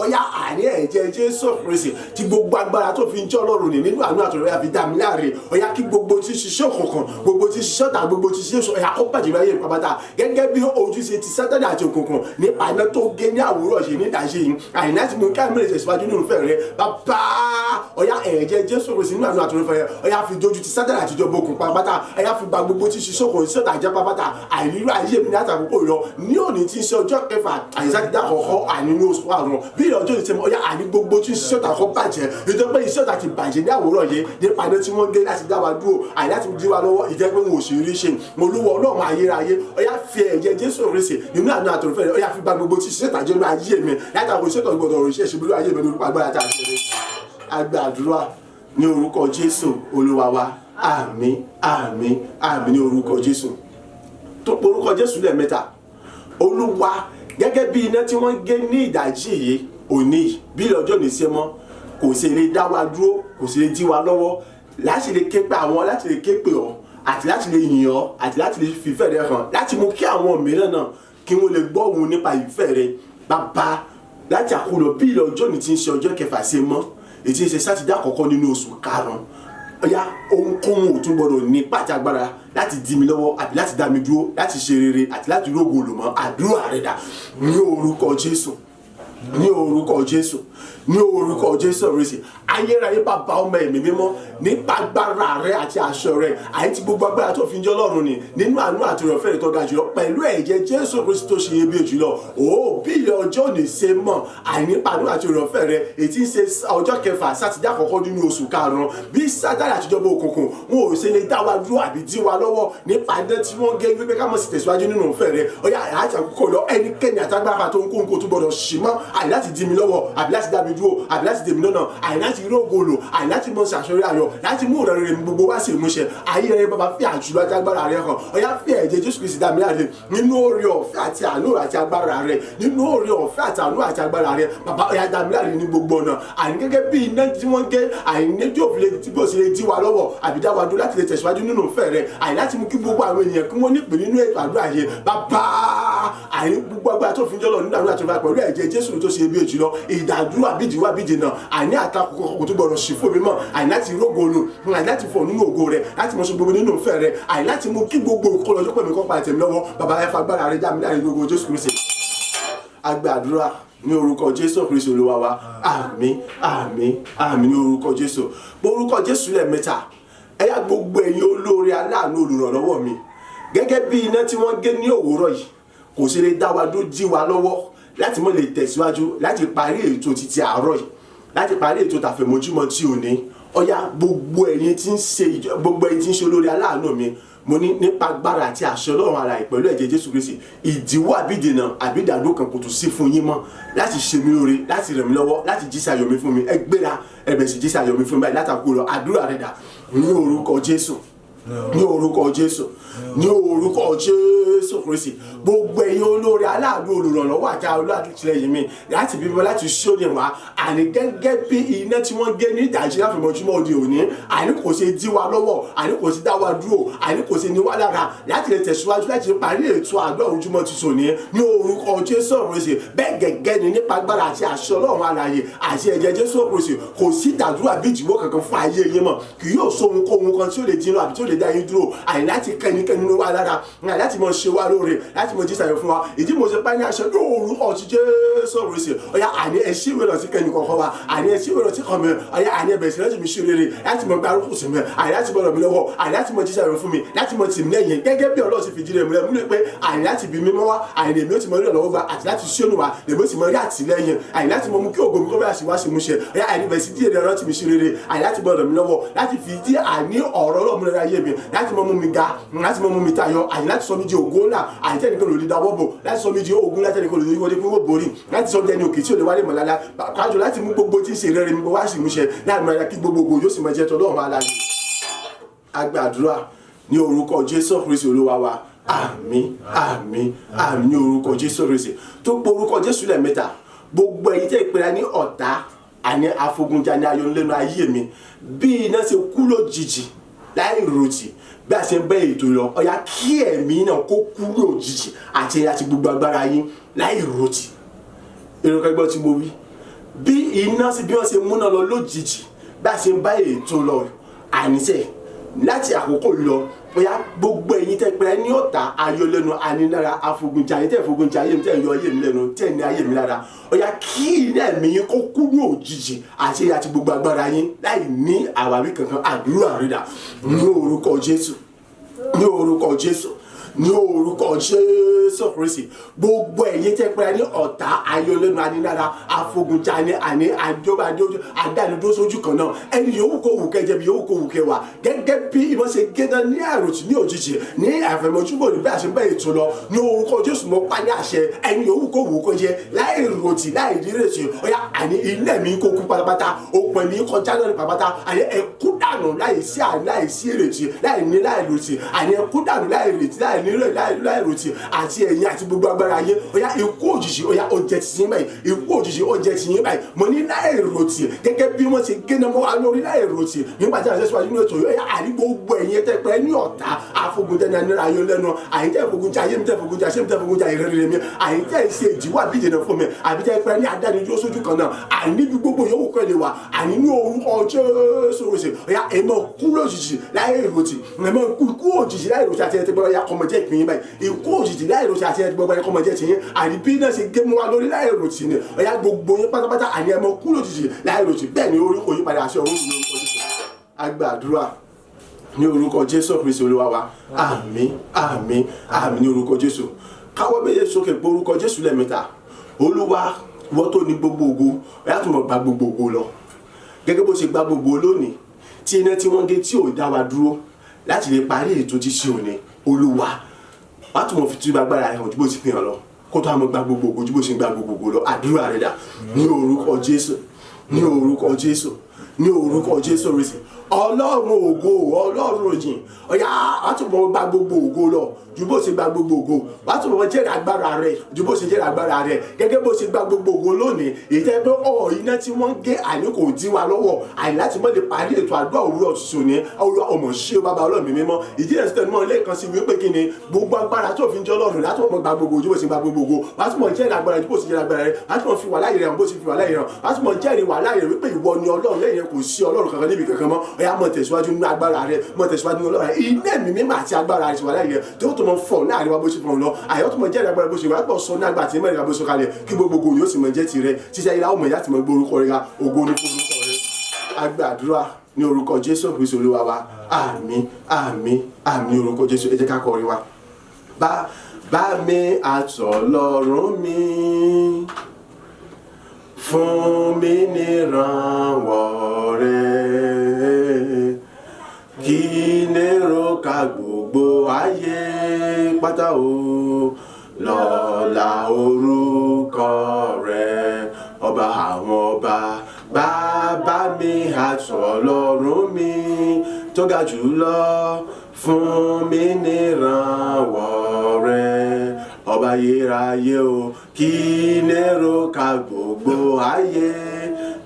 ọ̀yá, àní ẹ̀jẹ̀ Jésù Kristi tí gbogbo agbára tó fi ń jẹ́ Ọlọ́run ní nínú àánú àtọ̀rẹ́ àfi dá mi láre, ọ̀yá, kí gbogbo tí ṣiṣẹ́ òkùnkùn, gbogbo tí ṣiṣẹ́ ọ̀tá, gbogbo tí ṣiṣẹ́ ọ̀yá kó bàjẹ́ láyé ìpamọ́ta, gẹ́gẹ́ bí ojúṣe ti Sátánì àti òkùnkùn nípa iná tó gé ní àwòrán ṣe ní ìdáṣe yìí, àní láti mú káàmì lè tẹ̀síwájú nínú ìfẹ́ rẹ, bàbá, ọ̀yá, ẹ̀jẹ̀ Jésù Kristi nínú àánú àtọ̀rẹ́ fẹ́, ọ̀yá, fi dojú ti Sátánì àti ìjọba òkùnkùn pàápàá, ọ̀yá, fi ba gbogbo tí ṣiṣẹ́ òkùnkùn ṣiṣẹ́ ọ̀tá jẹ́ pàápàá, àìrírú ayé mi ní àtàkùkọ lọ ní òní tí ń ṣe ọjọ́ kẹfà, àní sátidé àkọ́kọ́, àní ní oṣù karùn-ún, bí ìrìn ọjọ́ ìṣẹ́mu, ọ̀yá, àní gbogbo tí ṣiṣẹ́ ọ̀tá kọ́ bàjẹ́, nítorí pé iṣẹ́ ọ̀tá ti bàjẹ́ ní àwòrán yìí nípa iná tí wọ́n gé láti dá wa dúró, àní láti dí wa lọ́wọ́, ìjẹ́ pé wọn ò sì rí ṣe. Olúwa Ọlọ́run ayérayé, ọ̀yá, fi ẹ̀jẹ̀ Jésù Kristi nínú àánú àtọ̀rọ̀fẹ́ rẹ̀, ọ̀yá, fi ba gbogbo tí ṣiṣẹ́ ọ̀tá jẹ́ nínú ayé mi, látàkùn iṣẹ́ ọ̀tá gbọdọ̀ rìn ṣe ìṣubú ayé mi ní orúkọ agbára tá a ṣe rẹ̀. Agbàdúrà ní orúkọ Jésù Olúwa wa. Àmín, àmín, àmín ní orúkọ Jésù. Tó orúkọ Jésù lẹ́ẹ̀mẹ́ta. Olúwa, gẹ́gẹ́ bí iná tí wọ́n gé ní ìdájí yìí òní yìí, bí ọjọ́ ní ṣe mọ́, kò sì lè dá wa dúró, kò sì lè dí wa lọ́wọ́ láti lè ké pe àwọn, láti lè ké pe ọ́, àti láti lè yìn ọ́, àti láti lè fìfẹ́ rẹ hàn, láti mú kí àwọn mìíràn náà kí wọ́n lè gbọ́ òun nípa ìfẹ́ rẹ, bàbá, láti àkúrò bí ọjọ́ ní ti ń ṣe ọjọ́ kẹfà ṣe mọ́, èyí tí ń ṣe sátidé àkọ́kọ́ nínú oṣù karùn-ún, ọ̀yá, ohunkóhun ò tún gbọdọ̀ ní pàtẹ agbára láti dí mi lọ́wọ́ àbí láti dá mi dúró láti ṣe rere àti láti rógo olùmọ̀. Àdúrà rẹ̀ dà ní orúkọ Jésù, ní orúkọ Jésù, ní orúkọ Jésù Kristi. Ayérayé bàbá, ọmọ, ẹ̀mí mímọ́, nípa agbára rẹ àti aṣọ rẹ, àyè tí gbogbo agbára tó fi ń jẹ́ Ọlọ́run ni, nínú àánú àti ìrọ̀fẹ́ rẹ tó ga jùlọ, pẹ̀lú ẹ̀jẹ̀ Jésù Kristi tó ṣe iyebíye jùlọ, ó bí ilẹ̀ ọjọ́ òní ṣe mọ̀, àìnípa àánú àti ìrọ̀fẹ́ rẹ, èyí tí ń ṣe ọjọ́ kẹfà, sátidé àkọ́kọ́ nínú oṣù karùn-ún, bí Sátánì àtijọba òkùnkùn wọn ò ṣe lè dá wa dúró àbí dí wa lọ́wọ́ nípa iná tí wọ́n gé wípé ká mọ̀ sí tẹ̀síwájú nínú ìfẹ́ rẹ, ọ̀yá, àti àkókò lọ, ẹnikẹ́ni àtagbára tó ń kó nǹkó tó gbọdọ̀ ṣì mọ́ àì láti dí mi lọ́wọ́ àbí láti dá mi dúró àbí láti dè mí lọ́nà, àì láti rógo lò, àì láti mọ ṣàṣọrí ayọ̀, láti mú ìrọ̀rùn rẹ̀ gbogbo wá sí ìmúṣẹ. Ayé rẹ bàbá, fi àjùlọ àti agbára rẹ hàn. Ọ̀yá, fi ẹ̀jẹ̀ Jésù Kristi dá mi láre nínú oore ọ̀fẹ́ àti àánú àti agbára rẹ, nínú oore ọ̀fẹ́ àti àánú àti agbára rẹ, bàbá, ọ̀yá, dá mi láre ní gbogbo ọ̀nà, àní gẹ́gẹ́ bí iná tí wọ́n gé, àìní tí òfin lè tí bó ṣe lè dí wa lọ́wọ́ àbí dá wa dúró láti lè tẹ̀síwájú nínú ìfẹ́ rẹ, àì láti mú kí gbogbo àwọn ènìyàn kí wọ́n nípìn nínú ètò àdúrà yìí, bàbá, àìní gbogbo agbára tó fi ń jọ́lọ̀ nínú àdúrà tó bá pẹ̀lú ẹ̀jẹ̀ Jésù tó ṣe bí jùlọ, ìdádúró àbíjìwá àbíjìnà, àìní àtakò kò tó gbọdọ̀ sí fún mi mọ́, àìní láti rógo olù, àìní láti fọ̀ nínú ògo rẹ, láti mọ̀ ṣe gbogbo nínú ìfẹ́ rẹ, àìní láti mú kí gbogbo ìkọlọ́jọ́ pẹ̀lú kọ́ pa tèmi lọ́wọ́, bàbá, ẹ fagbára rẹ dá mi láàrin gbogbo Jésù Kristi. Agbàdúrà ní orúkọ Jésù Kristi Olúwa wa. Àmín, àmín, àmín ní orúkọ Jésù. Orúkọ Jésù lẹ́ẹ̀mẹ́ta. Ẹ̀yà gbogbo ẹ̀yin olóore aláàánú olùrànlọ́wọ́ mi, gẹ́gẹ́ bí iná tí wọ́n gé ní òwúrọ̀ yìí kò ṣe lè dá wa dó dí wa lọ́wọ́ láti mọ́ lè tẹ̀síwájú láti parí ètò títí àárọ̀ yìí, láti parí ètò tàfẹ̀mọ́júmọ́ tí ò ní. Ọ̀yá gbogbo ẹ̀yin tí ń ṣe gbogbo ẹ̀yin tí ń ṣe olóore aláàánú mi, mo ní nípa agbára àti àṣẹ Ọlọ́run alààyè pẹ̀lú ẹ̀jẹ̀ Jésù Kristi, ìdíwọ́ àbídènà àbídàdó kan kò tún sí fún yín mọ́ láti ṣe mí lóore, láti ràn mí lọ́wọ́, láti jíṣẹ́ ayọ̀ mi fún mi. Ẹ gbéra, ẹ bẹ̀rẹ̀ sí jíṣẹ́ ayọ̀ mi fún mi báyìí látàkùn lọ. Àdúrà rẹ̀ dà ní orúkọ Jésù, ní orúkọ Jésù, ní orúkọ Jésù Kristi. Gbogbo ẹ̀yin olóore aláàánú olùrànlọ́wọ́ àti alátìlẹ́yìn mi láti bímọ láti ṣóni wá, àní gẹ́gẹ́ bí iná tí wọ́n gé ní ìdájí láfìmọ́júmọ́ òde òní, àní kò ṣe dí wa lọ́wọ́, àní kò ṣe dá wa dúró, àní kò ṣe ní wá lára láti lè tẹ̀síwájú láti parí ètò àdúrà ojúmọ́ tuntun ní ní orúkọ Jésù Kristi. Bẹ́ẹ̀ gẹ́gẹ́ ni nípa agbára àti àṣẹ Ọlọ́run alààyè àti ẹ̀jẹ̀ Jésù Kristi, kò sí ìdádúró àbí ìdíwọ́ kankan fún ayé yín mọ́. Kì yóò sọ ohunkóhun kan tí ó lè dínú àbí tí ó lè dá yín dúró, àní láti kẹ́ ẹnikẹ́ni nínú wa lára, àní láti mọ ṣe wá lóore, láti mọ jíṣẹ́ ayọ̀ fún wa. Ìdí mo ṣe pa ní aṣọ ní orúkọ ti Jésù Kristi. Ọ̀yá àní ẹ ṣí ìwé ìrántí kẹ́ni kọ̀ọ̀kan wa, àní ẹ ṣí ìwé ìrántí kan mi. Ọ̀yá àní ẹ bẹ̀rẹ̀ sí láti mi ṣe rere, láti mọ gbárùkù sí mi, àní láti mọ ràn mí lọ́wọ́, àní láti mọ jíṣẹ́ ayọ̀ fún mi, láti mọ tì mí lẹ́yìn gẹ́gẹ́ bí Ọlọ́run ṣe fi jíire múlẹ̀ múlẹ̀ pé àní láti bí mímọ́ wá, àní èmi ó ti mọ rí ìrànlọ́wọ́ gbà, àti láti ṣí ònùwà lèmi ó ti mọ rí àtìlẹ́yìn, àní láti mọ mú kí ògo mi kó bẹ̀rẹ̀ sí wá sí mú ṣe. Ọ̀yá àní bẹ̀rẹ̀ sí díẹ̀ ìrántí mi ṣe rere, àní láti mọ ràn mí lọ́wọ́, láti fi dí àní ọ̀rọ̀ Ọlọ́run múlẹ̀ ayé mi, láti mọ mú mi ga, láti mọ mú mi tayọ, àní láti sọ mí di ògo ńlá, àní tẹ́nìkan lòdì dáwọ́ bò, láti sọ mí di ogun láti tẹ́nìkan lòdì wọlé pé wọ́n borí, láti sọ mí di ẹni òkè tí ò lè wálé mọ̀lálá, kájọ láti mú gbogbo tí ń ṣe rere mi wá sí ìmúṣẹ láti mọ kí gbogbo yóò sì mọ jẹ́ tọ́lọ́run alààyè. Agbàdúrà ní orúkọ Jésù Kristi Olúwa wa. Àmín, àmín, àmín ní orúkọ Jésù Kristi. Tó pe orúkọ Jésù lẹ́ẹ̀mẹ́ta. Gbogbo ẹ̀yin tẹ́ ìpera ní ọ̀tá àní afogunjà ní ayọ̀lẹ́nu ayé mi, bí iná ṣe kú lójijì láì rotì bí a ṣe ń bẹ́ ètò lọ, ọ̀yá kí ẹ̀mí náà kó kú lójijì àti àti gbogbo agbára yín láì rotì. Èrò kẹgbẹ́ tí mo wí, bí iná sí bí wọ́n ṣe múná lọ lójijì bí a ṣe ń bá ètò lọ, àníṣe láti àkókò lọ, bóyá gbogbo ẹ̀yin tẹ́ pẹ́ ní ọ̀tá ayọ̀lẹ́nu anínára afogunjà yín tẹ́ fogunjà ayé mi tẹ́ yọ ayé mi lẹ́nu tẹ́ ní ayé mi lára, ọ̀yá kí iná ẹ̀mí yín kó kú ní òjijì àti àti gbogbo agbára yín láì ní àwáwí kankan. Àdúrà rírà ní orúkọ Jésù, ní orúkọ Jésù, ní orúkọ Jésù Kristi. Gbogbo ẹ̀yin tẹ́ pẹ́ ní ọ̀tá ayọ̀lẹ́nu anínára afogunjà ní àní àjọba àdánidó sójú kan náà, ẹni yòówù kó wù kẹjẹ bí yòówù kó wù kẹwà, gẹ́gẹ́ bí ìmọ̀ ṣe géná ní àròtí ní òjijì ní àfẹ̀mọ́júmọ́ ní bí a ṣe ń bẹ́ ètò lọ ní orúkọ Jésù mo pa ní àṣẹ, ẹni yòówù kó wù kó jẹ láì rotì láì rírètì, ọ̀yá àní ilé mi kó kú pátápátá, òpin mi kọjá lọ́nà pátápátá, àní ẹkú dànù láì sí láì sí ìrètí láì ní láì rotì, àní ẹkú dànù láì rètí láì ní láì rotì àti ẹ̀yin àti gbogbo agbára ayé, ọ̀yá ikú òjijì, ọ̀yá ó jẹ́ tiyín báyìí, ikú òjijì ó jẹ́ tiyín báyìí. Mo ní láì rotì gẹ́gẹ́ bí wọ́n ṣe géná mọ́ wa lórí láì rotì nígbà tí a ṣe síwájú nínú ètò yìí, ọ̀yá àní gbogbo ẹ̀yin tẹ́ pẹ́ ní ọ̀tá afogunjẹ ní anira ayé lẹ́nu, àyìn tẹ́ fogunjẹ ayé mi tẹ́ fogunjẹ ayé mi tẹ́ fogunjẹ ìrere mi, àyìn tẹ́ ṣe ìdíwọ́ àbí ìdènà fún mi, àbí tẹ́ pẹ́ ní adánidúró sójú kan náà, àní níbi gbogbo yòówù kọ́ lè wà, àní ní orúkọ Jésù Kristi, ọ̀yá ẹ̀mọ́ kú lójijì láì rotì, ẹ̀mọ́ kú òjijì láì rotì àti ẹ̀ tẹ́ gbọ́dọ̀ ya kọ́mọjẹ́ ìpín yín báyìí, ikú òjijì láì rotì àti ẹ̀ tẹ́ gbọ́dọ̀ kọ́mọjẹ́ tiyín, àní bí náà ṣe gé mú wa lórí láì rotì ni, ọ̀yá gbogbo yín pátápátá àní ẹ̀mọ́ kú lójijì láì rotì. Bẹ́ẹ̀ ni orí kò yí padà àṣẹ ọ̀run ní orúkọ Jésù. Agbàdúrà ní orúkọ Jésù Kristi Olúwa wa. Àmín, àmín, àmín ní orúkọ Jésù. Káwọ́ méjèèjì sókè pé orúkọ Jésù lẹ́ẹ̀mẹ́ta. Olúwa, ìwọ tó ní gbogbo ògo, ọ̀yá tó mọ̀ gba gbogbo ògo lọ gẹ́gẹ́ bó ṣe gba gbogbo lónìí tí iná tí wọ́n gé tí ò dá wa dúró láti lè parí ètò tí ṣe òní. Olúwa, wàá tún mọ̀ fi túbọ̀ agbára rẹ̀ hàn ju bó ti fi hàn lọ, kó tó àmọ́ gba gbogbo ògo ju bó ṣe ń gba gbogbo ògo lọ. Àdúrà rẹ̀ dà ní orúkọ Jésù, ní orúkọ Jésù, ní orúkọ Jésù Kristi. Ọlọ́run ògo, Ọlọ́run òjìn, ọ̀yá wàá tún mọ̀ gba gbogbo ògo lọ ju bó ṣe gba gbogbo ògo, wàá tún mọ̀ jẹ́rìí agbára rẹ̀ ju bó ṣe jẹ́rìí agbára rẹ̀ gẹ́gẹ́ bó ṣe gba gbogbo ògo lónìí. Èyí tẹ́ pé ọ̀ iná tí wọ́n gé àní kò dí wa lọ́wọ́ àní láti mọ̀ lè parí ètò àdúrà òwúrọ̀ tuntun ní. Olúwa ọmọ ṣé bàbá Ọlọ́run mímọ́, ìdí ẹ̀ sítẹ̀ mọ́ lẹ́ẹ̀kan sí wípé kí ni gbogbo agbára tó fi ń jẹ́ Ọlọ́run láti mọ̀ gba gbogbo ojú bó ṣe gba gbogbo ògo, wàá tún mọ̀ jẹ́rìí agbára ju bó ṣe jẹ́rìí agbára rẹ̀, wàá tún mọ̀ fi wà láyé rẹ̀ hàn bó ṣe fi wà láyé rẹ̀ hàn, wàá tún mọ̀ jẹ́rìí wà láyé rẹ̀ wípé ìwọ ni Ọlọ́run, lẹ́yìn rẹ̀ kò sí Ọlọ́run kankan níbi kankan mọ́. Ẹ̀yà mọ̀ tẹ̀síwájú nínú agbára rẹ, mọ̀ tẹ̀síwájú nínú ọlọ́run rẹ. Iná ẹ̀mí mímọ́ àti agbára rẹ ti wà láyé rẹ tó tó mọ̀ fọ̀ láàrin wa bó ṣe fọ̀ lọ. Àyọ̀ tó mọ̀ jẹ́rìí agbára bó ṣe wà pọ̀ sọ ní agbára àti mẹ́rin bó ṣe kalẹ̀ kí gbogbogbò yóò sì mọ̀ jẹ́ tirẹ̀ títí ayé láwọn mọ̀ ìyá ti mọ̀ gbé orúkọ rẹ ga. Ògo ni fún orúkọ rẹ. A gbàdúrà ní orúkọ Jésù Kristi Olúwa wa. Àmín, àmín, àmín ní orúkọ Jésù. Ẹ jẹ́ ká kọrin wa. Bá mi àtọ̀lọ́run mi, fún mi nírànwọ́ rẹ, kí lérò ká gbogbo ayé pátá o, lọ́lá orúkọ rẹ, ọba àwọn ọba. Bàbá mi àtọ̀lọ́run mi tó ga jùlọ, fún mi nírànwọ́ rẹ, ọba ayérayé o, kí lérò ká gbogbo ayé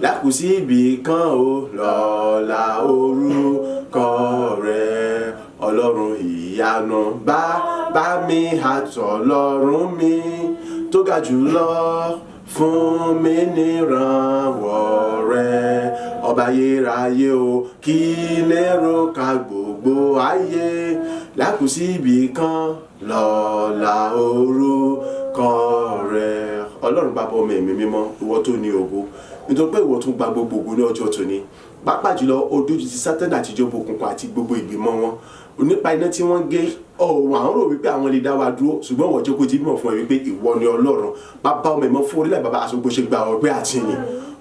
lákùsí ibì kan o, lọ́lá orúkọ rẹ, ọlọ́run ìyanu. Bàbá mi àtọ̀lọ́run mi tó ga jùlọ, fún mi nírànwọ́ rẹ, ọba ayérayé o, kí lérò ká gbogbo ayé lákùsí ibì kan, lọ́lá orúkọ rẹ. Ọlọ́run bàbá ọmọ ẹ̀mí mímọ́, ìwọ tó ní ògo, nítorí pé ìwọ tún gba gbogbo ògo ní ọjọ́ tòní, pàápàá jùlọ ó dójú ti Sátánì àti ìjọba òkùnkùn àti gbogbo ìgbìmọ̀ wọn nípa iná tí wọ́n gé. Ọ̀wọ̀ àwọn rò wípé àwọn lè dá wa dúró, ṣùgbọ́n wọ́n jẹ́ kó di mímọ̀ fún ẹ wípé ìwọ ni Ọlọ́run. Bàbá ọmọ ẹ̀mọ́ fún orílẹ̀ bàbá àṣogbó ṣe gba ọpẹ́ àti ìyìn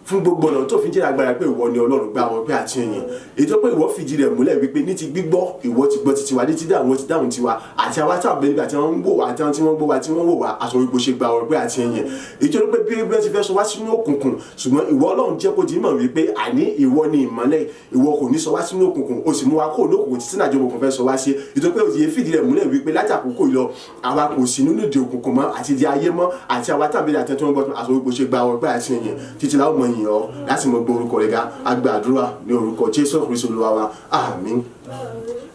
fún gbogbo ọ̀nà tó fi ń jẹ́ agbára pé ìwọ ni Ọlọ́run, gba ọpẹ́ àti ìyìn. Èyí tó pé ìwọ fìdí rẹ̀ múlẹ̀ wípé ní ti gbígbọ́ ìwọ ti gbọ́ titi wa, ní ti dáhùn ti dáhùn tiwa, àti àwa táwọn bẹ̀rẹ̀ àti àwọn ń wò wá, àti àwọn tí wọ́n ń gbọ́ wa tí wọ́n wò wá, aṣọ wípé ṣe gba ọpẹ́ àti ìyìn. Èyí tó pé bí wọ́n ti fẹ́ sọ wá sínú òkùnkùn, ṣùgbọ́n ìwọ Ọlọ́run jẹ́ kó di mọ̀ wípé àní ìwọ ni ìmọ́lẹ̀, ìwọ kò ní sọ wá sínú òkùnkùn, o sì mú wa kó ní òkùnkùn títí náà jọ̀bọ̀ kò fẹ́ sọ wá sí. Èyí tó pé òye fìdí rẹ̀ múlẹ̀ wípé láti àkókò yìí lọ àwa kò sí nínú ìdè òkùnkùn mọ́ àti di ayé mọ́, àti àwa táwọn bẹ̀rẹ̀ àti tí wọ́n gbọ́ aṣọ wípé ṣe gba ọpẹ́ àti ìyìn títí láwọn mọ̀ yìn ọ́ láti mọ gbọ́ orúkọ rẹ̀ ga. A gbàdúrà ní orúkọ Jésù Kristi Olúwa wa. Àmín,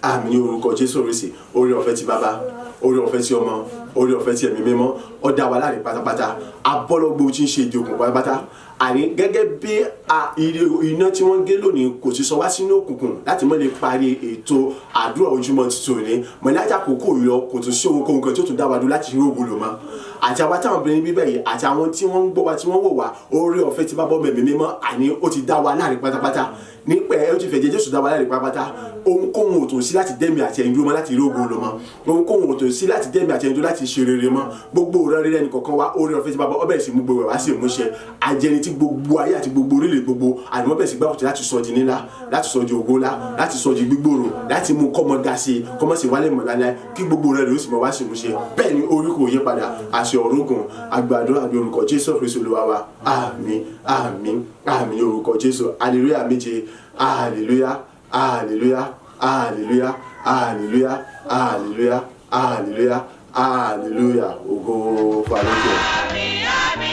àmín ní orúkọ Jésù Kristi. Oore ọ̀fẹ́ ti bàbá, oore ọ̀fẹ́ ti ọmọ, oore ọ̀fẹ́ ti ẹ̀mí mímọ́, ó dá wa láre pátápátá. Abọ́lọ́gbó tí ń ṣe ìdí òkùnkùn pátápátá. Àní gẹ́gẹ́ bí iná tí wọ́n gé lónìí kò ti sọ wá sínú òkùnkùn láti mọ́ lè parí ètò àdúrà ojúmọ́ tuntun ní mọ̀lájà kókó yọ, kò tún sí ohunkóhun kan tí ó tún dá wa dúró láti rí ògo lò mọ́. Àti àwa táwọn obìnrin bíbẹ̀ yìí àti àwọn tí wọ́n ń gbọ́ wa tí wọ́n wò wá, oore ọ̀fẹ́ ti bá bọ́ mẹ̀mí mímọ́, àní ó ti dá wa láre pátápátá. Nípa ẹ̀ ó ti fẹ̀jẹ̀ Jésù dá wa láre pátápátá. Ohunkóhun ò tún sí láti dẹ́mi àti ẹ̀yin dúró mọ́ láti rí ògo lò mọ́. Ohunkóhun ò tún sí láti dẹ́mi àti ẹ̀yin dúró láti ṣe rere mọ́. Gbogbo òrọ̀ rere ẹnì kọ̀ọ̀kan wa, oore ọ̀fẹ́ ti bá bọ́ ọbẹ̀ sì mú gbogbo ẹ̀ wá sí ìmúṣẹ. Ajẹni tí gbogbo ayé àti gbogbo orílẹ̀ gbogbo àdìmọ́ bẹ̀rẹ̀ sí gbà wọ́n láti sọ di ńlá, láti sọ di ògo ńlá, láti sọ di gbígbòòrò, láti mú kọ́mọ ga sí i, kọ́mọ sì wálé mọ̀ lálẹ́, kí gbogbo rẹ̀ ló sì mọ̀ wá sí ìmúṣẹ. Bẹ́ẹ̀ ni orí kò yí padà, àṣẹ ọ̀rọ̀gùn àgbàdo àbí orúkọ Jésù Kristi Olúwa wa. Àmín, àmín, àmín ní orúkọ Jésù. Hallelujah méje. Hallelujah, hallelujah, hallelujah, hallelujah, hallelujah, hallelujah, hallelujah. Ògo fún Olókè. Àmín, àmín.